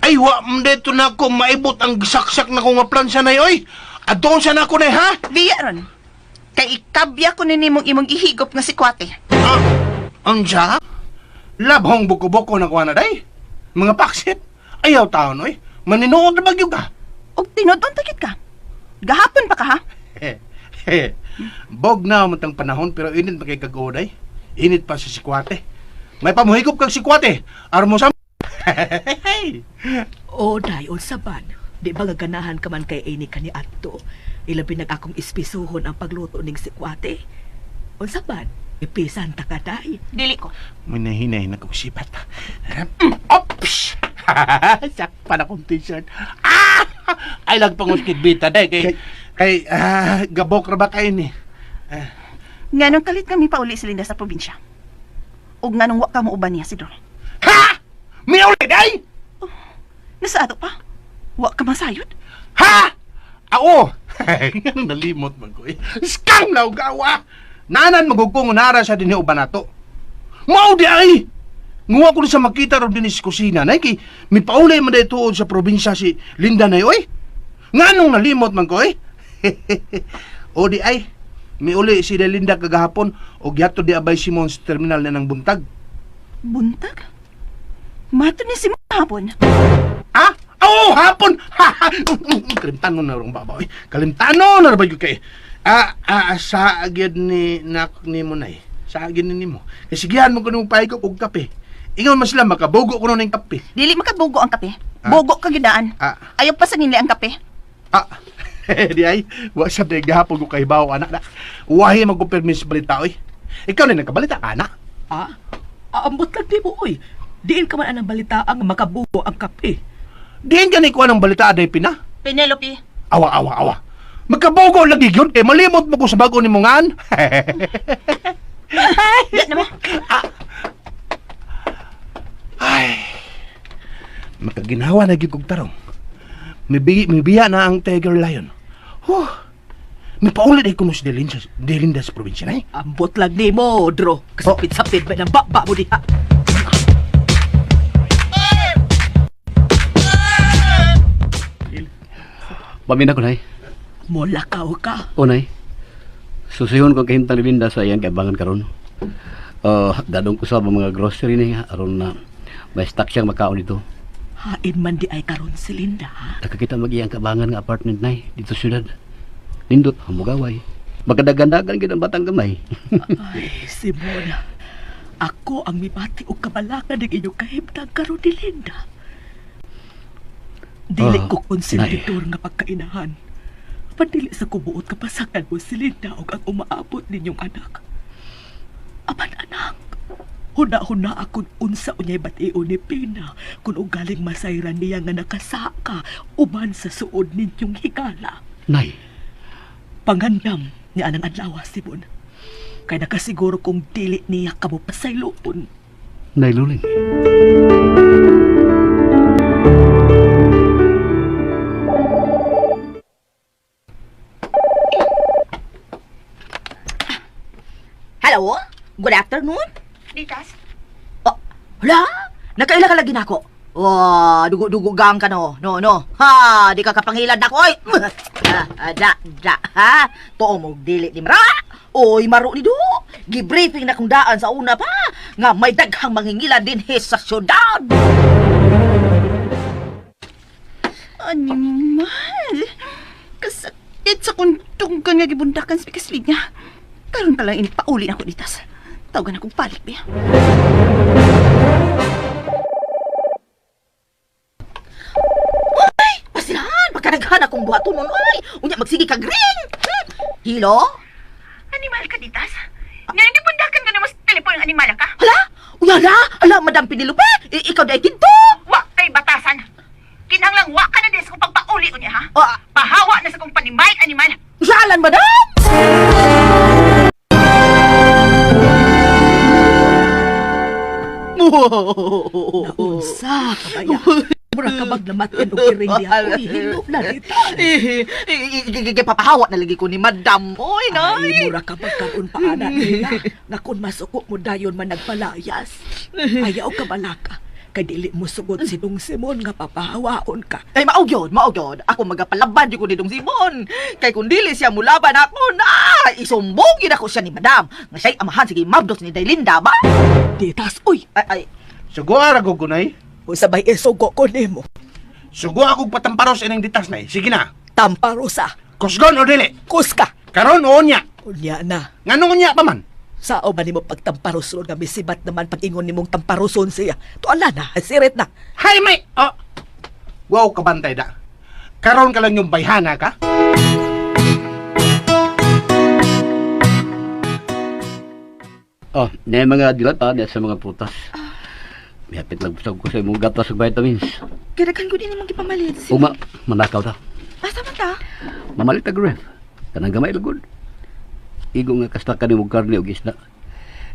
Ay wa man dito na ako maibot ang saksak na ko nga plansa nay oy. Adtoon sa nako nay ha. Biya ron. Kay ikabya ko ni nimong imong gihigop nga sikwate. Ah, unsa? Labhong buko-buko na kuha na day. Mga paksit. Ayaw taon oy. Maninuod na bagyo ka. Og tinud-on takit ka. Gahapon pa ka ha? Bog na matang panahon pero init pa kay kagoday. Init pa sa sikwate. May pamuhigop kag sikwate. Armo sa O, day, unsa man. Di ba gaganahan ka man kay ini kani adto? Ilabi nag akong ispisuhon ang pagluto ning sikwate. Unsa man? Ipisan ta ka, day. Dili ko. Minahinay na kong sipat. Ops! Sakpan akong t-shirt. Ah! Ay lang panguskit bita day kay kay ah, gabok ra ba kay ni? Nganong kalit kami pauli si Linda sa probinsya. Og nganong wa ka mo uban niya, Sidro. Ha! Miuli day! Nasa ato pa. Wa ka masayod. Ha! Ako! Nalimot man ko eh. Scam na gawa! Nanan magugkong nara sa dinhi uban nato. Mao di ay! Nguwa ko sa makita ron dinhi sa kusina nay kay mipaulay man day tuod sa probinsya si Linda nay oy. Nganong nalimot man ko eh? O di ay, miuli si Linda kagahapon og giadto di abay Simon sa terminal na ng buntag. Buntag? Mato ni si hapon. Ah? Oo, hapon! Kalimtano na rong babaw eh. Kalimtano na ba yun kay? Ah, ah, sa agad ni nak ni mo nay. Sa agad ni nimo. Kasi sigihan mo kuno pahigop og kape. Ingon man sila makabugo kuno ning kape. Dili makabugo ang kape. Ah? Bugo ka gyudaan. Ah. Ayaw pa sa nila ang kape. Ah, di ay, wa sa day gahapon ko kahibaw anak na. Wahi magkumpirmi sa balita oy. Ikaw na nagkabalita ka anak. Ah, aambot lang di mo, oy. Diin ka man anang balita ang makabuo ang kape. Diin gani ko anang balita aday pina. Penelope. Awa awa awa. Magkabugo lagi gyud kay malimot mo ko sa bago nimo ngan. Di na mo. Ay. Makaginawa na gyud kog tarong. Mibiya na ang Tiger Lion. Huh. Mipaulit ay kuno si Delinda, Delinda sa probinsya na eh. Ambot lang ni mo, Dro. Kasapit-sapit ba ng baba mo diha? Pamina ko, Nay. Mulakaw ka. O, Nay. Susihon ko ang kahimtang ni Linda sa iyang kaibangan karon. Dadong ko sa mga grocery niya aron na may stock siyang makaon dito. Hain man di ay karon si Linda, ha? Nakakita mag iyang kabangan nga apartment, Nay, dito sa syudad. Nindot, hamugaway. Magkadagandagan gid ang batang gamay. Ay, Simona. Ako ang mibati og kabalaka ng inyong kahimtang karon ni Linda. Dili Ah, ko konsentidor nga pagkainahan. Pandili sa kubuot kapasakan mo si Linda og ang umaabot ninyong anak. Apan anak, huna-huna akong unsa unyay bation ni Pina kung ugaling masayran niya nga nakasaka uban sa suod ninyong higala. Nay, Pangandam ni anang adlaw, Simon. Kay nakasiguro kong dili niya kamo pasayloon. Nay Luling. Hello? Good afternoon? Ditas. Oh, hala? Nakaila ka lagi nako. Oh, dugo-dugo gang ka no. No, no. Ha, di ka kapangilad nako oy. Ah, ah, da, da, ha. Tuo mo dili ni mara. Oy, maro ni do. Gi-briefing na kong daan sa una pa nga may daghang mangingilad dinhi sa syudad. Animal. Kasakit sa kundunggan nga gibundakan sa pikaslig niya. Karon pa lang inipauli na ako ditas. Tawagan akong palik biya. Oy, pasilahan pagkadaghan akong buhaton nun oy. Unya magsige kag ring. Hilo? Animal ka ditas? Nga gibundakan ka naman sa telepono ng animal ka? Hala? Uy, hala? Ala, Madam Penelope, ikaw dahil dito. Wa kay batasan. Kinahanglang wa ka na din sa kong pagpauli unya ha. Ah, Pahawa na sa kong panimay animal. Salan, madam! Naunsa ka baya? Mura ka maglamatyan og iring diha. Uy, hilo na ditan. Gipapahawa na lagi ko ni Madam. Oy, Ay, nay. mura ka magkaroon pa ana nila. Nga kung masuko mo dayon man nagpalayas. Ayaw ka balaka. Kay dili mo sugot si Dong Simon nga papahawaon ka. Ay, mao gyud, mao gyud. Ako magapalaban gyud ko ni Dong Simon. Kay kung dili siya mulaban ako na, isumbong gyud ako siya ni Madam. Nga siya'y amahan sige mabdos ni Daylinda ba? Ditas, uy! Ay, ay. Sugo ara ko gunay. Usabay isugo ko nimo. Sugo ako patamparos ining ditas nay. Sige na. Tamparosa. Kusgon o dili. Kuska. Karon o unya. Unya na. Nganong unya pa man? Sao ba nimo pagtamparos ron nga misibat naman pag-ingon nimong tamparoson siya? Tuala na, sirit na. Hay may. Oh. Wow kabantay da. Karon ka lang yung bayhana ka? Oh, na yung mga dilata, na sa mga prutas. Mihapit lang busog ko sa imong gatas ug vitamins. Kirakan ko din imong gipamalit. Si Uma, manakaw ta. Asa man ta? Mamalit ta ref. Kanang gamay lagod. Igo nga kasta ka nimo karne ug isda.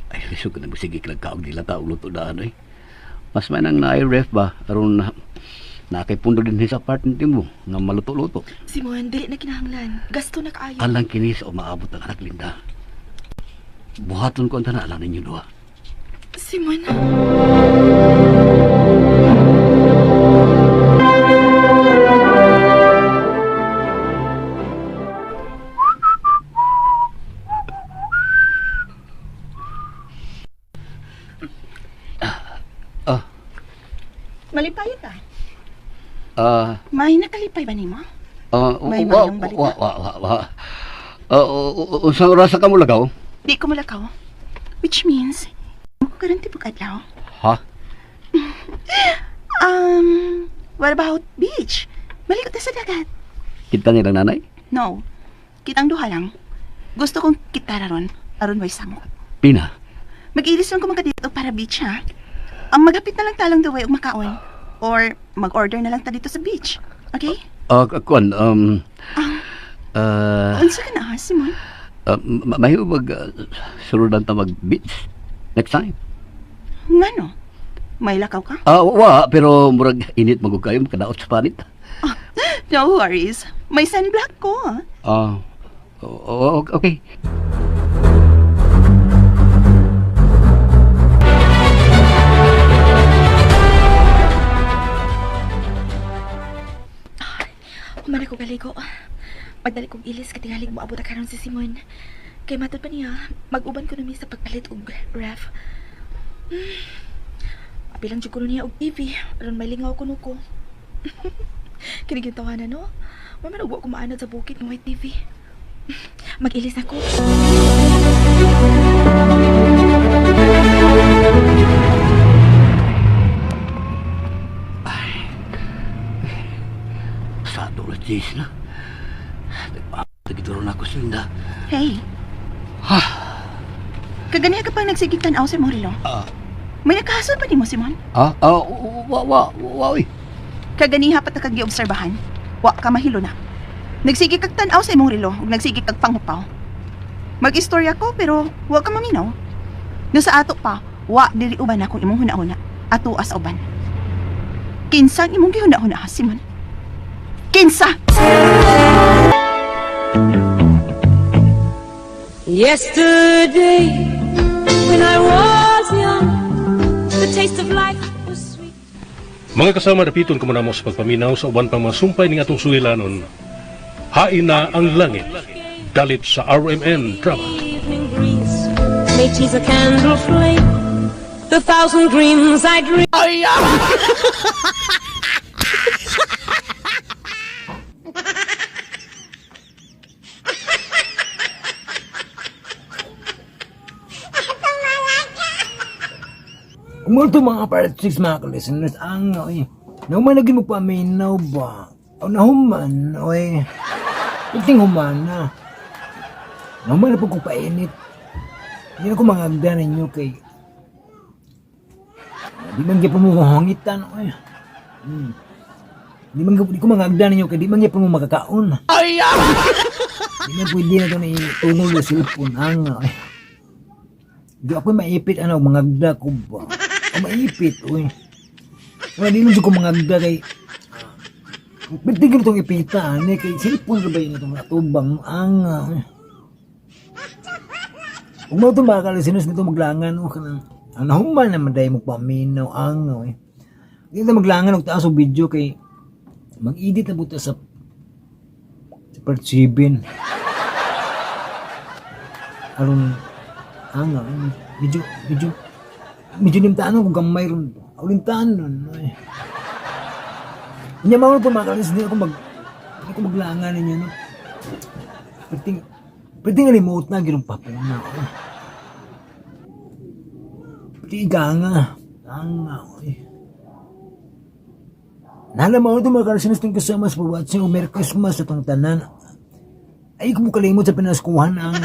Ay, lisod ka na mo sige kag kaog dilata ug luto daan oy. Mas man ang naay ref ba aron na nakay pundo din sa apartment nimo nga maluto-luto. Simon, dili na kinahanglan. Gasto na kaayo. Alang kini sa umaabot ang anak Linda. Buhaton ko ang tanan alang ninyo duha. Simon. Ah, Malipay ka. ah, May nakalipay ba nimo? ah, May wa, mayong balita? wa, wa, wa, wa. Ah, unsang oras ka mo lagaw? Di ko malakaw. Which means, mo ko karon tibok adlaw. Ha? What about beach? Malikot na sa dagat. Kita nilang nanay? No. Kitang duha lang. Gusto kong kita ron. Aron way samok. Pina. Mag-ilis lang ko magka dito para beach, ha? Ang maghapit na lang talang duway og makaon. Or mag-order na lang ta dito sa beach. Okay? Ah, kuan, ah, Unsa ka na, ha, Simon? mahiyo mag surudan ta mag beach next time. Ngano? May lakaw ka? Ah, wa, pero murag init magud kayo makadaot sa panit. No worries. May sunblock ko. Ah. Ah, okay. Human ako galigo. Magdali kong ilis kay tingalig mo abot karon si Simon. Kay matod pa niya, mag-uban ko nami sa pagpalit og ref. Apilang jud ko niya og TV aron may lingaw kuno ko. Kini gyud tawanan no. Wa man ugwa ko maanad sa bukid nga may TV. Mag-ilis ako. Sa alas 10 na. Nagpapagituro na ako sa Linda. Hey. Kaganiha ka pang nagsigig tan-aw sa imong relo. Ah. May nakahasol pa nimo, Simon? Ah, ah, wa, wa, wa, oy. Kaganiha pa ta kag giobserbahan. Wa ka mahilo na. Nagsige kag tan-aw sa imong relo ug nagsige kag panghupaw. Mag-istorya ko pero wa ka maminaw. No sa ato pa, wa diri uban akong imong hunahuna. Ato as uban. Kinsa ang imong gihuna-huna, ha, Simon? Kinsa? Yesterday, when I was young, the taste of life was sweet. Mga kasama, dapiton ko muna mo sa pagpaminaw sa uban pang mga sumpay ning atong sulilanon. Hain na ang langit. Dalit sa RMN Drama. Evening breeze may tease a candle flame. The thousand dreams I dream. Umulto mga part 6 mga ka-listeners, ang oy, nauman lagi mo paminaw ba? O nahuman, oy, iting human na. Nauman na po kong painit. Hindi na ko mangagda ninyo kay di man gyapon mo mahangitan, oy. Di man di ko mangagda ninyo kay di man gyapon mo makakaon. Ay! Di man pwede na ito na itungol sa cellphone, ang oy. Di ako maipit ano, mangagda ko ba? O maipit, uy. Wala di lang ko mga agda kay Pwede ganitong itong ipita, ani kay cellphone ra ba yun itong atubang ang Ug mo itong mga kalisinus nito maglangan o kanang ang nahuman naman dahil mo paminaw ang oy. Di na maglangan og taas og video kay mag-edit na buta sa sa part 7. Aron ang medyo medyo medyo nimtaan ko gamay ron. Ulintaan nun. Oy. Nya mga ito mga kalisinus di ako maglangan ninyo no. Pwede pwede nga remote na ginong papuna ko. Pwede iganga. Ang oy. Nala mo ito mga kalisinus itong kasama sa watching o Merry Christmas sa itong tanan. Ay kung kalimot sa pinaskuhan ang